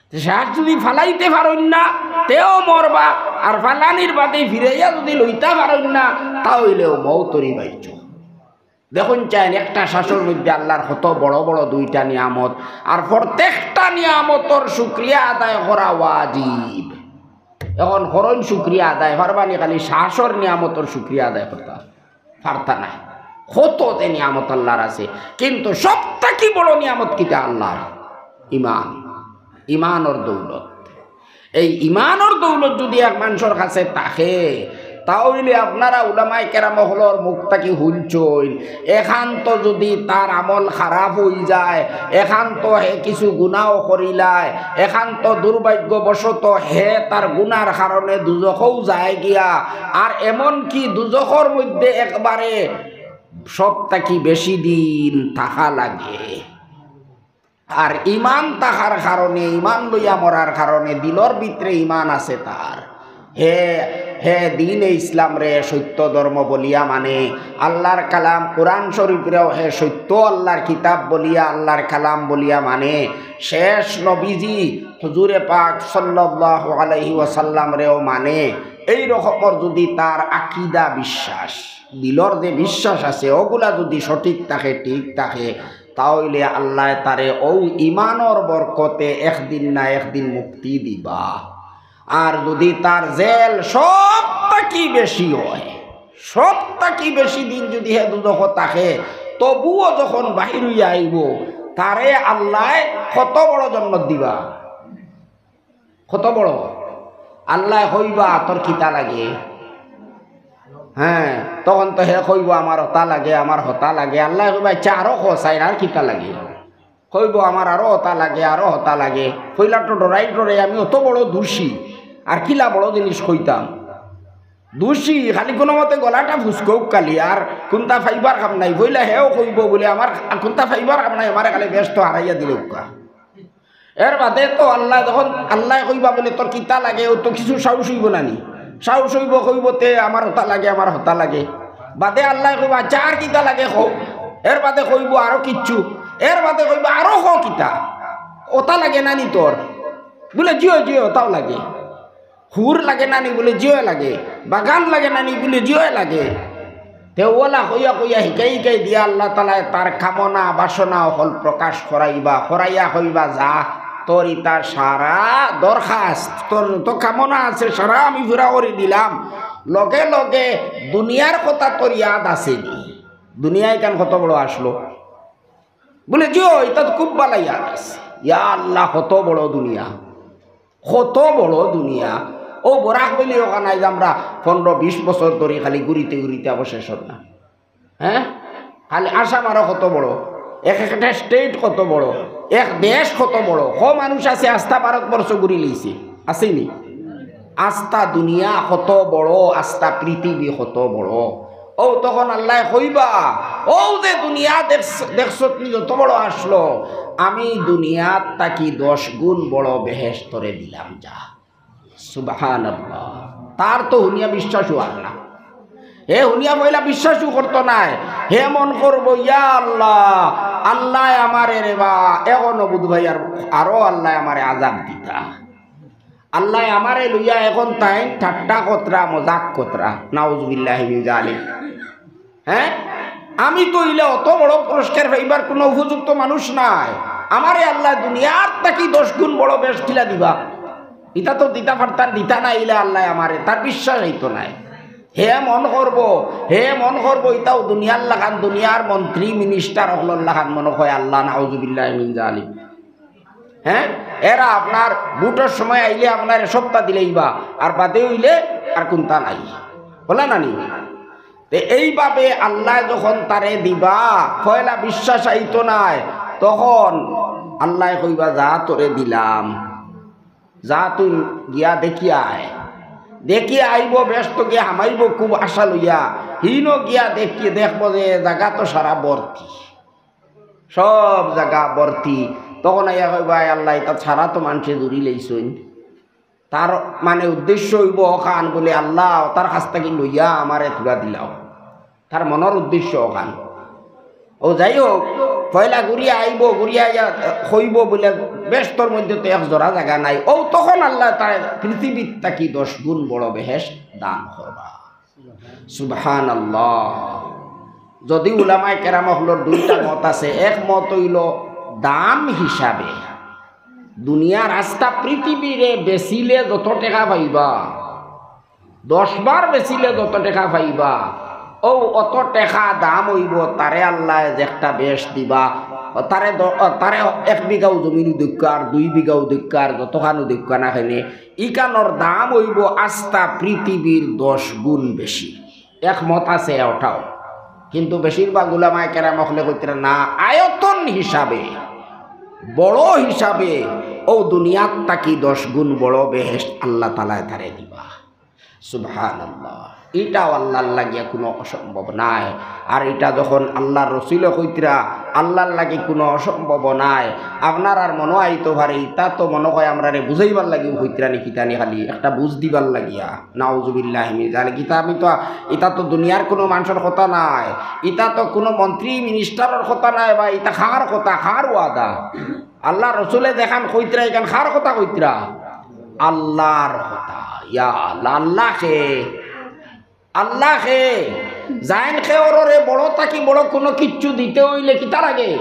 তে শ্বাস যুদি ফালাইতে পারইন না, তেও মরবা, আর ফালানির বাদে ফিরাইয়া যুদি লইতা পারইন না, তা অইলেও মউতরই বাচ্চা। দেখইন চাইন, একটা শ্বাসর মধ্যে আল্লার কত বড় বড় দুইটা নিয়ামত, আর প্রত্যেকটা নিয়ামতর শুকরিয়া আদায় করা ওয়াজিব। এখন করইন শুকরিয়া আদায়, পারবা নি খালি শ্বাসর নিয়ামতর শুকরিয়া আদায় করতা? পারতা নায়। কত যে নিয়ামত আল্লার আছে, কিন্তু সব থাকি বড় নিয়ামত কিতা? আল্লার ইমান, ইমানর দৌলত। এই ইমানর দৌলত যুদি এক মানষর কাছে থাকে, তা অইলে আপনারা উলামায়ে কেরাম অকলর মুখ থাকি হুনছইন, একান্ত যুদি তার আমল খারাপ অইযায়, একান্ত হে কিছু গুনাও করিলায়, একান্ত দুর্ভাগ্যবশত হে তার গুনার কারণে দুজখও যায় গিয়া, আর এমনকি দুজখর মধ্যে একবারে সব থাকি বেশি দিন থাকা লাগে। আর ইমান থাকার কারণে, ইমান লইয়া মরার কারণে, দিলর ভিতরে ইমান আছে তার, হে, হে দ্বীনে ইসলামরে সত্য ধর্ম বলিয়া মানে, আল্লার কালাম কোরআন শরীফরেও হে সত্য আল্লার কিতাব বলিয়া, আল্লার কালাম বলিয়া মানে, শেষ নবীজি হুজুরে পাক সাল্লাল্লাহু আলাইহি ওয়াসাল্লামরেও মানে। এই রকমর যুদি তার আকিদা বিশ্বাস, দিলর যে বিশ্বাস আছে, অগুলা যুদি সঠিক থাকে, ঠিক থাকে, তা অইলে আল্লায় তারে অউ ইমানর বরকতে একদিন না একদিন মুক্তি দিবা। আর যুদি তার জেল সব থাকি বেশি অয়, সব থাকি বেশি দিন যুদি হে দুজখো থাকে, তবুও যখন বাহির অইয়া আইবো, তারে আল্লায় কত বড় জন্নত দিবা। কত বড়? আল্লায় কইবা, "তোর কিতা লাগে?" হ্যাঁ, তখন তো হে কইবো, "আমার অতা লাগে, আমার হতা লাগে।" আল্লায় কইবা, "আচ্ছা, আরো ক, চাইর, আর কিতা লাগে?" কইবো, "আমার আরো হতা লাগে, আরো হতা লাগে।" কইলা তো ডরাই ডরাই, "আমি অত বড় দোষী, আর কিলা বড় জিনিস কইতাম?" দোষী, খালি কুনুমতে গলাটা ফুসকউক খালি, আর কুন্তা পাইবার কাম নাই। কইলা হেও কইবো বুলে, "আমার কুন্তা পাইবার কাম নাই, আমারে খালি বেহেস্তো হারাইয়া দিলাউক্কা।" এর বাদে তো আল্লায় যখন, আল্লায় কইবা বুলে, "তোর কিতা লাগে?" অউ তো কিছু সাহস অইবো না নি? সাহস অইবো, কইবো, "তে আমার হতা লাগে, আমার হতা লাগে।" বাদে আল্লায় কইবা, "আচ্ছা, আর কিতা লাগে কও?" এর বাদে কইবো, "আরো কিচ্ছু।" এর বাদে কইবো, "আরো ক কিতা? অতা লাগে না নি তোর?" বুলে, "জি অয়, জি অয়, অতাও লাগে।" হুর লাগে না নি? বুলে, "জি অয় লাগে।" বাগান লাগে না নি? বুলে, "জি অয় লাগে।" তে অলা কইয়া কইয়া হিকাই হিকাই দিয়া আল্লাহ তাআলায় তার কামনা বাসনা অকল প্রকাশ করাইবা, করাইয়া কইবা, "যা, তোর ইতা সারা দরখাস্ত, তোর যত কামনা আছে সারা আমি পুরা করি দিলাম।" লগে লগে দুনিয়ার কথা তোর ইয়াদ আছে নি? দুনিয়া ইখান কত বড় আছলো? বুলে, "জি অয়, ইতা তো খুব ভালা ইয়াদ আছে।" ইয়া আল্লাহ, কত বড় দুনিয়া, কত বড় দুনিয়া। অউ বরাক ভ্যালি অখান আইজ আমরা পনরো বিশ বছর ধরি খালি ঘুরিতে ঘুরিতে অবশেষ অর না। হ্যাঁ, খালি আসাম আরো কত বড়, এক একটা state কত বড়, এক দেশ কত বড়। ক মানুষ আছে আস্তা ভারতবর্ষ ঘুরি লইছে? আছে নি? আস্তা দুনিয়া কত বড়, আস্তা পৃথিবী কত বড়। অউ তখন আল্লায় কইবা, "অউ যে দুনিয়া দেখছ-, দেখছত নি যত বড় আছলো, আমি দুনিয়ার থাকি দশ গুণ বড় বেহেস্ত তোরে দিলাম, যা।" সুবহানাল্লাহ। তার তো হুনিয়া বিশ্বাসউ অর না। হে হুনিয়া পয়লা বিশ্বাসউ করতো নায়। হে মন করবো, "ইয়া আল্লাহ, আল্লায় আমারে রে বা, এখনো বুধ ভাই আর আরো আল্লায় আমারে আযাব দিতা।" আল্লায় আমারে লইয়া এখন তাইন ঠাট্টা করতরা, মজাক করতরা। নাউজুবিল্লাহি মিন জালিক। হ্যাঁ, আমি তো ইলা অত বড় পুরস্কার পাইবার কুনু উপযুক্ত মানুষ নায়। আমারে আল্লায় দুনিয়ার থাকি দশ গুণ বড় বেহেস্ত কিলা দিবা? ইতা তো দিতা পারতা, দিতা নায় ইলা আল্লায় আমারে, তার বিশ্বাস অইতো নায়। হে মন করবো, হে মন করবো, ইতাও দুনিয়ার লাখান, দুনিয়ার মন্ত্রী minister অকলর লাখান মনো কয় আল্লাহ, নাউজুবিল্লাহি মিন জালিক। হ্যাঁ, এরা আপনার ভোটর সময় আইলে আপনারে সবতা দিলাইবা, আর বাদে অইলে আর কুন্তা নাই, অলা না নি? তে এইভাবে আল্লায় যখন তারে দিবা, পয়লা বিশ্বাস আইতো নায়, তখন আল্লায় কইবা, "যা, তোরে দিলাম, যা, তুই গিয়া দেখিয়া আয়।" দেখিয়া আইবো, বেহেস্তো গিয়া হামাইবো খুব আশা লইয়া, হিনো গিয়া দেখি, দেখবো যে জাগা তো সারা ভর্তি। সব জাগা ভর্তি। তখন আইয়া কইবা, "আয় আল্লাহ, ইতা সারা তো মানষে জুড়ি লইছইন।" তার মানে উদ্দেশ্য অইবো অখান বুলে, "আল্লাহ, তার কাছ থাকি লইয়া আমারে থুড়া দিলাও।" তার মনর উদ্দেশ্য অখান। অউ যাই হোক, পয়লা ঘুরিয়া আইবো, ঘুরিয়া আইয়া কইবো বুলে, "বেহেস্তর মধ্যে তো এক জোড়া জাগা নাই।" অউ তখন আল্লাহ তার পৃথিবীর থাকি দশ গুণ বড় বেহেস্ত দান করবা। সুবহানাল্লাহ। যদি উলামায়ে কেরাম অকলর দুইটা মত আছে, এক মত অইলো দাম হিসাবে, দুনিয়ার আস্তা পৃথিবীরে বেচিলে যত টেকা পাইবা, দশ বার বেচিলে যত টেকা পাইবা, অউ অত টেকা দাম অইবো, তারে আল্লায় যে একটা বেহেশত দিবা, তারে দ-, তারে এক বিঘাও জমিন দেউক্কা আর দুই বিঘাও দেউক্কা আর যতখানও দেউক্কা না কেনে, ইখানর দাম অইবো আস্তা পৃথিবীর দশ গুণ বেশি। এক মত আছে ওটাও, কিন্তু বেশিরভাগ উলামায়ে কেরাম অকলে কইতরা না, আয়তন হিসাবে, বড় হিসাবে অউ দুনিয়ার থাকি দশ গুণ বড় বেহেশত আল্লাহ তাআলায় তারে দিবা। সুবহানাল্লাহ। ইটাও আল্লাহর লাগিয়া কুনু অসম্ভব নায়। আর ইটা যখন আল্লাহর রসুলে কইতরা, আল্লাহর লাগি কুনু অসম্ভব নায়, আপনারার মনো আইতো পারে, ইতা তো মনো অয় আমরারে বুঝাইবার লাগিও কইতরা নি কিতা নি, খালি একটা বুঝ দিবার লাগিয়া। নাউজুবিল্লাহি মিন জালিক। ইতা আমি তো, ইতা তো দুনিয়ার কুনু মানষর কথা নায়, ইতা তো কুনু মন্ত্রী মিনিস্টারর কথা নায়, বা ইতা কার কথা, কার ওয়াদা? আল্লাহর রসুলে যেখান কইতরা, ইখান কার কথা কইতরা? আল্লাহর কথা। ইয়া আল্লাহ, আল্লাহ কে? আল্লাহ কে? যাইন কে ওররে বড় থাকি বড় কুনু কিচ্ছু দিতে অইলে কিতা লাগে?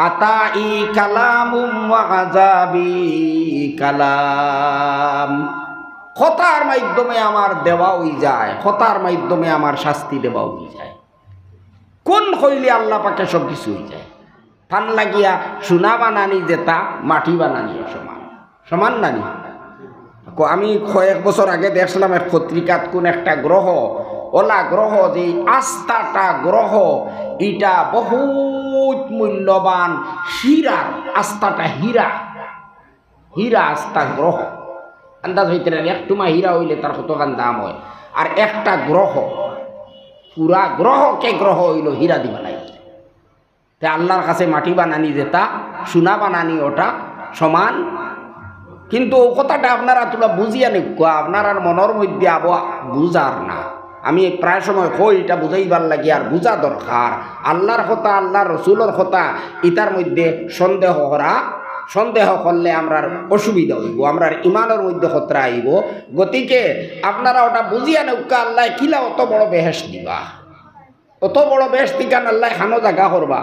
আতাই কালামুম ওয়া আযাবি কালাম। কথার মাধ্যমে আমার দেওয়া অইযায়, কথার মাধ্যমে আমার শাস্তি দেওয়া অইযায়। কুন কইলে আল্লাহ পাকে সব কিছু অইযায়। তান লাগিয়া সোনা বানানি যেতা, মাটি বানানি সমান। সমান নানি? ক-, আমি কয়েক বছর আগে দেখছিলাম এক পত্রিকাত কুন একটা গ্রহ, অলা গ্রহ যে আস্তাটা গ্রহ, ইটা বহুত মূল্যবান হীরা, আস্তাটা হীরা, হীরা আস্তা গ্রহ। আন্দাজ অইতরা নি, এক টুমা হীরা অইলে তার কতখান দাম অয়, আর একটা গ্রহ, পুরা গ্রহকে গ্রহ অইলো হীরা দি বানাইছে। তে আল্লাহর কাছে মাটি বানানি যেতা, সোনা বানানি ওটা সমান। কিন্তু অউ কথাটা আপনারা থুড়া বুঝিয়া নিউক্কা, আপনারার মনর মধ্যে আবো বুঝার না। আমি প্রায় সময় কই, ইটা বুঝাইবার লাগি আর বুঝা দরকার। আল্লাহর কথা, আল্লাহর রসুলর কথা, ইতার মধ্যে সন্দেহ করা, সন্দেহ করলে আমরার অসুবিধা অইবো, আমরার ইমানর মধ্যে খতরা আইবো। গতিকে আপনারা ওটা বুঝিয়া নিউক্কা, আল্লায় কিলা অত বড় বেহেশত দিবা। অত বড় বেহেশত ইখান আল্লায় খানো জাগা করবা।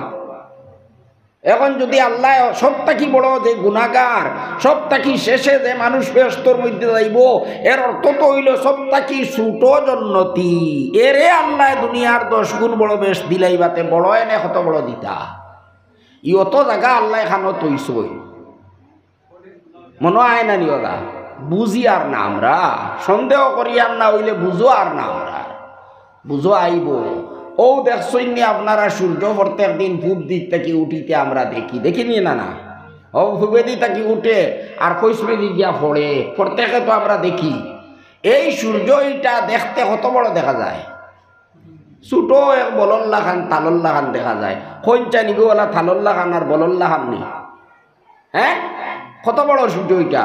এখন যুদি আল্লায় সব থাকি বড় যে গুনাগার, সব থাকি শেষে যে মানুষ বেহেশতর মধ্যে যাইবো, এর অর্থ তো অইলো সব থাকি ছোট জন্নতি। এরে আল্লায় দুনিয়ার দশ গুণ বড় বেহেশত দিলাইবা, তে বড় এনে কত বড় দিতা। ই অত জাগা আল্লায় খানো থইছইন। মনো আয় না নি ওলা? বুঝিয়ার না আমরা, সন্দেহ করিয়ার না, অইলে বুঝোয়ার না আমরা। বুঝো আইবো। অউ দেখছইন নি আপনারা, সূর্য প্রত্যেক দিন পূব দিক থাকি উঠিতে আমরা দেখি, দেখি নি না, না? অউ পূবেদি থাকি উঠে আর পশ্চিমেদি গিয়া পড়ে, প্রত্যেকে তো আমরা দেখি। এই সূর্য ইটা দেখতে কত বড় দেখা যায়? ছোট এক বলর লাখান, তালর লাখান দেখা যায়। কইন চাইনি গো ওলা, তালর লাখান আর বলর লাখান নি? হ্যাঁ, কত বড় সূর্য ইটা?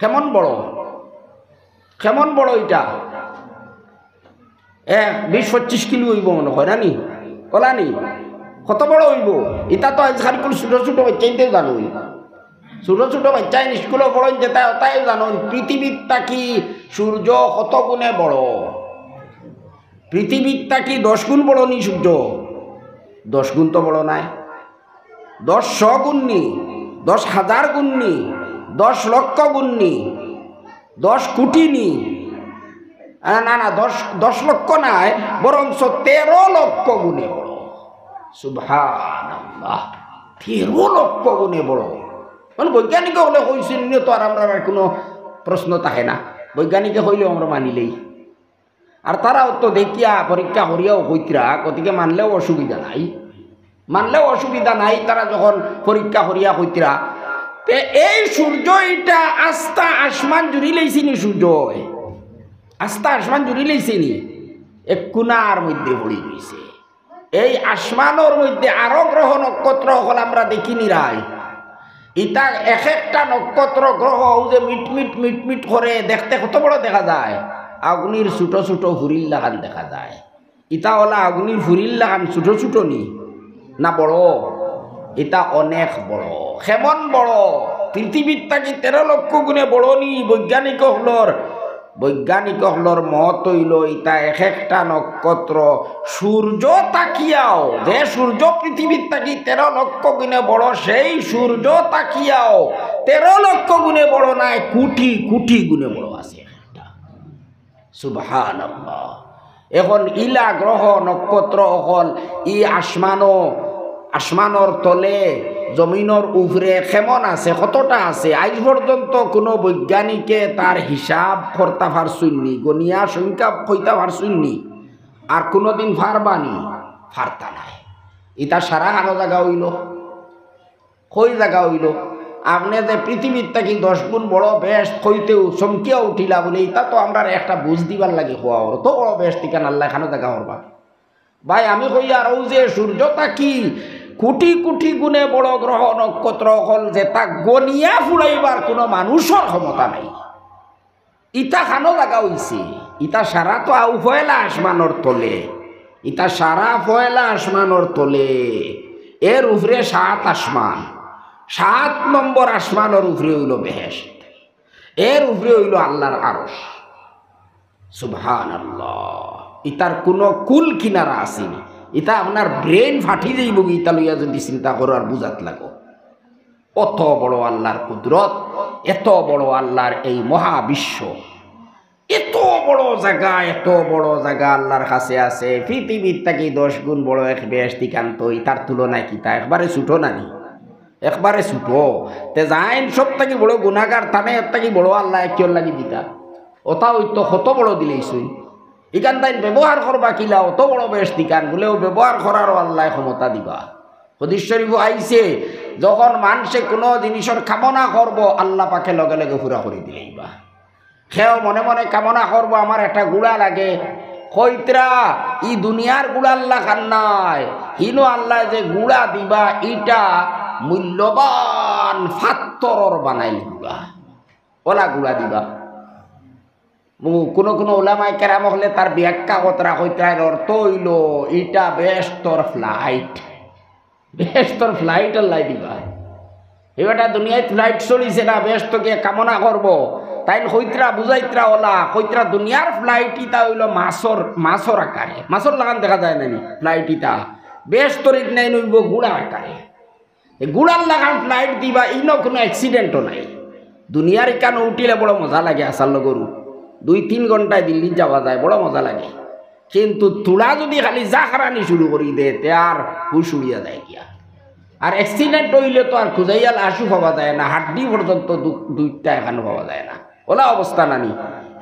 কেমন বড়? কেমন বড় ইটা? এ, বিশ পঁচিশ কিলো অইবো মনো অয়, না নি? ওলা নি? কত বড় অইবো? ইতা তো আইজকাইল কুল ছোট ছোট বাইচ্চাইন্তেও জানইন। ছোট ছোট বাইচ্চাইন স্কুলো পড়ইন যেতা, ওতাইও জানইন। পৃথিবীর থাকি সূর্য কত গুণে বড়? পৃথিবীর থাকি দশ গুণ বড় নি সূর্য? দশ গুণ তো বড় নায়। দশ শ গুণ নি, দশ হাজার গুণ নি, দশ লক্ষ গুণ নি, দশ কোটি নি। আ, না, না, দশ, দশ লক্ষ নায়, বরঞ্চ তেরো লক্ষ গুণে বড়। সুবহানাল্লাহ, তেরো লক্ষ গুণে বড়। মানে বৈজ্ঞানিক অকলে কইছইন নি তো আর আমরার আর কুনু প্রশ্ন থাকে না, বৈজ্ঞানিকে কইলেও আমরা মানিলাই। আর তারাও তো দেখিয়া পরীক্ষা করিয়াও কইতরা, গতিকে মানলেও অসুবিধা নাই, মানলেও অসুবিধা নাই। তারা যখন পরীক্ষা করিয়া কইতরা, তে এই সূর্য ইটা আস্তা আসমান জুড়ি লইছে নি সূর্য, আস্তা আসমান জুড়ি লইছে নি, এক কোনার মধ্যে পড়ি রইছে। এই আসমানর মধ্যে আরো গ্রহ নক্ষত্র অকল আমরা দেখি নি রাই। ইতা এক একটা নক্ষত্র গ্রহ অউ যে মিটমিট মিটমিট করে, দেখতে কত বড় দেখা যায়, আগুনির ছোট ছোট ফুরির লাখান দেখা যায়। ইতা ওলা আগুনির ফুরির লাখান ছোট ছোট নি না বড়? ইতা অনেক বড়। কেমন বড়? পৃথিবীর থাকি তেরো লক্ষ গুণে বড় নি? বৈজ্ঞানিক অকলর বৈজ্ঞানিক অকলর মত অইলো, ইতা এক একটা নক্ষত্র সূর্য থাকিয়াও, যে সূর্য পৃথিবীর থাকি তেরো লক্ষ গুণে বড়, সেই সূর্য থাকিয়াও তেরো লক্ষ গুণে বড় নায়, কোটি কোটি গুণে বড় আছে একটা। সুবহানাল্লাহ। এখন ইলা গ্রহ নক্ষত্র অকল ই আসমানো, আসমানর তলে, জমিনর উপরে কেমন আছে, কতটা আছে, আইজ পর্যন্ত কোনো বৈজ্ঞানিকে তার হিসাব করতা পারছইন নি, গনিয়া সংখ্যা কইতা পারছইন নি। আর কোনোদিন পারবা নি? পারতা নায়। ইতা সারা কানো জাগা অইলো? কই জাগা অইলো? আপনে যে পৃথিবীর থাকি দশ গুণ বড় বেহেশত কইতেউ চমকিয়া উঠিলা বুলে, ইতা তো আমরার একটা বুঝ দিবার লাগি কওয়া অর। অত বড় বেহেশত ইখান আল্লায় কানো জাগা করবা? ভাই, আমি কই আর অউ যে সূর্য থাকি কোটি কোটি গুণে বড় গ্রহ নক্ষত্র অকল, যেতা গনিয়া ফুরাইবার কোনো মানুষর ক্ষমতা নাই। ইতা কানো জাগা অইছে? ইতা সারা তো আউ পয়লা আসমানর তলে, ইতা সারা পয়লা আসমানর তলে, এর উপরে সাত আসমান, সাত নম্বর আসমানর উপরে অইলো বেহেশত, এর উপরে অইলো আল্লাহর আরশ। সুবহানাল্লাহ। ইতার কোনো কুল কিনারা আছে নি? ইতা আপনার brain ফাটি যাইবো গি, ইতা লইয়া যদি চিন্তা করো আর বুঝাত লাগো। অত বড় আল্লাহর কুদরত, এত বড় আল্লাহর এই মহাবিশ্ব, এত বড় জাগা, এত বড় জাগা আল্লাহর কাছে আছে। পৃথিবীর থাকি দশ গুণ বড় এক বেহেশত ইখান তো, ইতার তুলনায় কিতা? একবারে ছুটো নানি? একবারে ছুটো। তে যাইন সব থাকি বড় গুনাগার, তানে এর থাকি বড় আল্লায় কিওর লাগি দিতা? অতা অইতো কত বড় দিলাইছইন। ইখান তাইন ব্যবহার করবা কিলা? অত বড় বেহেশত ইখান বুলে অউ ব্যবহার করারও আল্লায় ক্ষমতা দিবা। হাদিস শরীফো আইছে, যখন মানষে কোনো জিনিসর কামনা করবো, আল্লাহ পাকে লগে লগে পুরা করি দিলাইবা। কেউ মনে মনে কামনা করবো, "আমার একটা ঘুড়া লাগে।" কইতরা, "ই দুনিয়ার ঘুড়ার লাখান নায়, হিনো আল্লায় যে ঘুড়া দিবা, ইটা মূল্যবান পাত্থরর বানাইল ঘুড়া, অলা ঘুড়া দিবা।" ও, কোনো কোনো উলামায়ে কেরাম অকলে তার ব্যাখ্যা করতরা, কইতরা, এর অর্থ অইলো, ইটা বেহেশতর flight, বেহেশতর flight আল্লায় দিবা। এ বেটা দুনিয়াত flight চলিছে না, বেহেশত গিয়া কামনা করবো। তাইন কইতরা, বুঝাইতরা অলা, কইতরা দুনিয়ার flight ইতা অইলো মাছর, মাছর আকারে, মাছর লাখান দেখা যায় না নি flight ইতা, বেহেশতর ইতা নাইন অইবো ঘুড়া আকারে। এ ঘুড়ার লাখান flight দিবা, ইনো কোনো accident-ও নাই। দুনিয়ার ইখানো উঠিলে বড় মজা লাগে, আসার লগরু দুই তিন ঘন্টায় দিল্লিত যাওয়া যায়, বড় মজা লাগে। কিন্তু তুড়া যদি খালি জাখরানি শুরু করি দে, তে আর হুশ উড়িয়া যায় গিয়া। আর accident অইলে তো আর খুজাইয়া লাশও পাওয়া যায় না, হাড্ডি পর্যন্ত দু-, দুইটা এখানো পাওয়া যায় না। অলা অবস্থা নানি,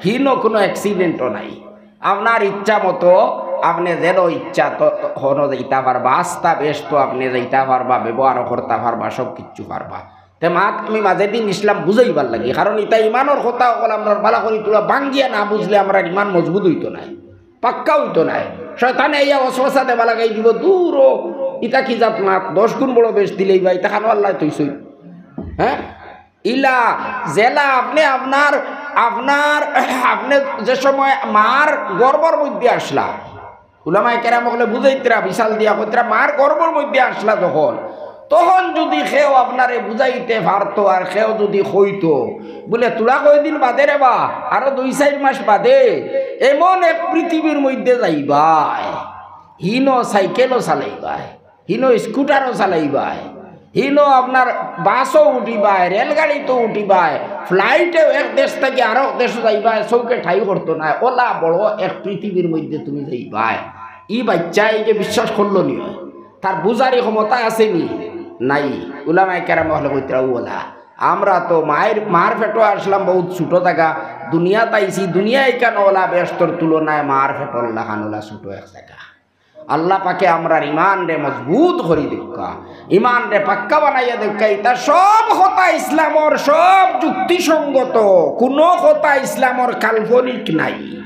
হিনো কোনো accident-ও নাই। আপনার ইচ্ছা মতো আপনে যেন ইচ্ছা তো হনো যাইতা পারবা, আস্তা বেহেশতো আপনে যাইতা পারবা, ব্যবহারও করতা পারবা, সব কিচ্ছু পারবা। তে মাত আমি মাঝেদি নিছলাম বুঝাইবার লাগি, কারণ ইতা ইমানর কথা অকল আমরার বালা করি তুড়া ভাঙ্গিয়া না বুঝলে আমরার ইমান মজবুত অইতো নায়, পাক্কা অইতো নায়। শয়তানে আইয়া ওয়াসওয়াসা দেবা লাগাই দিবো, "দূর ও, ইতা কি জাত মাত, দশ গুণ বড় বেহেশত দিলাইবা, ইতা কানো আল্লায় থইছইন?" হ্যাঁ? ইলা, যেলা আপনে আপনার, আপনার, আপনে যে সময় মার গর্ভর মধ্যে আছলা, উলামায়ে কেরাম অকলে বুঝাইতরা, মিসাল দিয়া কইতরা, মার গর্ভর মধ্যে আছলা যখন, তখন যদি কেউ আপনারে বুঝাইতে পারতো আর কেউ যদি কইতো, বুলে, "তুড়া কয়দিন বাদে রে বা, আরো দুই চাইর মাস বাদে এমন এক পৃথিবীর মধ্যে যাইবায়, হিনো সাইকেলও চালাইবায়, হিনো স্কুটারও চালাইবায়, হিনো আপনার বাসও উঠিবায়, রেলগাড়িত উঠিবায়, flight-এও এক দেশ থাকি আরক দেশো যাইবায়, চউখে ঠাই করতো নায়, অলা বড় এক পৃথিবীর মধ্যে তুমি যাইবায়।" ই বাইচ্চায় ইগে বিশ্বাস করলো নি, তার বুঝারই ক্ষমতা আছে নি? নাই। উলামায়ে কেরাম অকলে কইতরা, "অলা, আমরা তো মায়ের, মার পেটো আছলাম বউত ছোট থাকি, দুনিয়াত আইছি, দুনিয়া ইখান অলা বেহেশতর তুলনায় মার পেটর লাখান অলা ছোট এক জাগা।" আল্লাহ পাকে আমরার ইমানরে মজবুত করি দেউক্কা, ইমানরে পাক্কা বানাইয়া দেউক্কা। ইতা সব কথা ইসলামর, সব যুক্তিসঙ্গত, কোনো কথা ইসলামর কাল্পনিক নাই।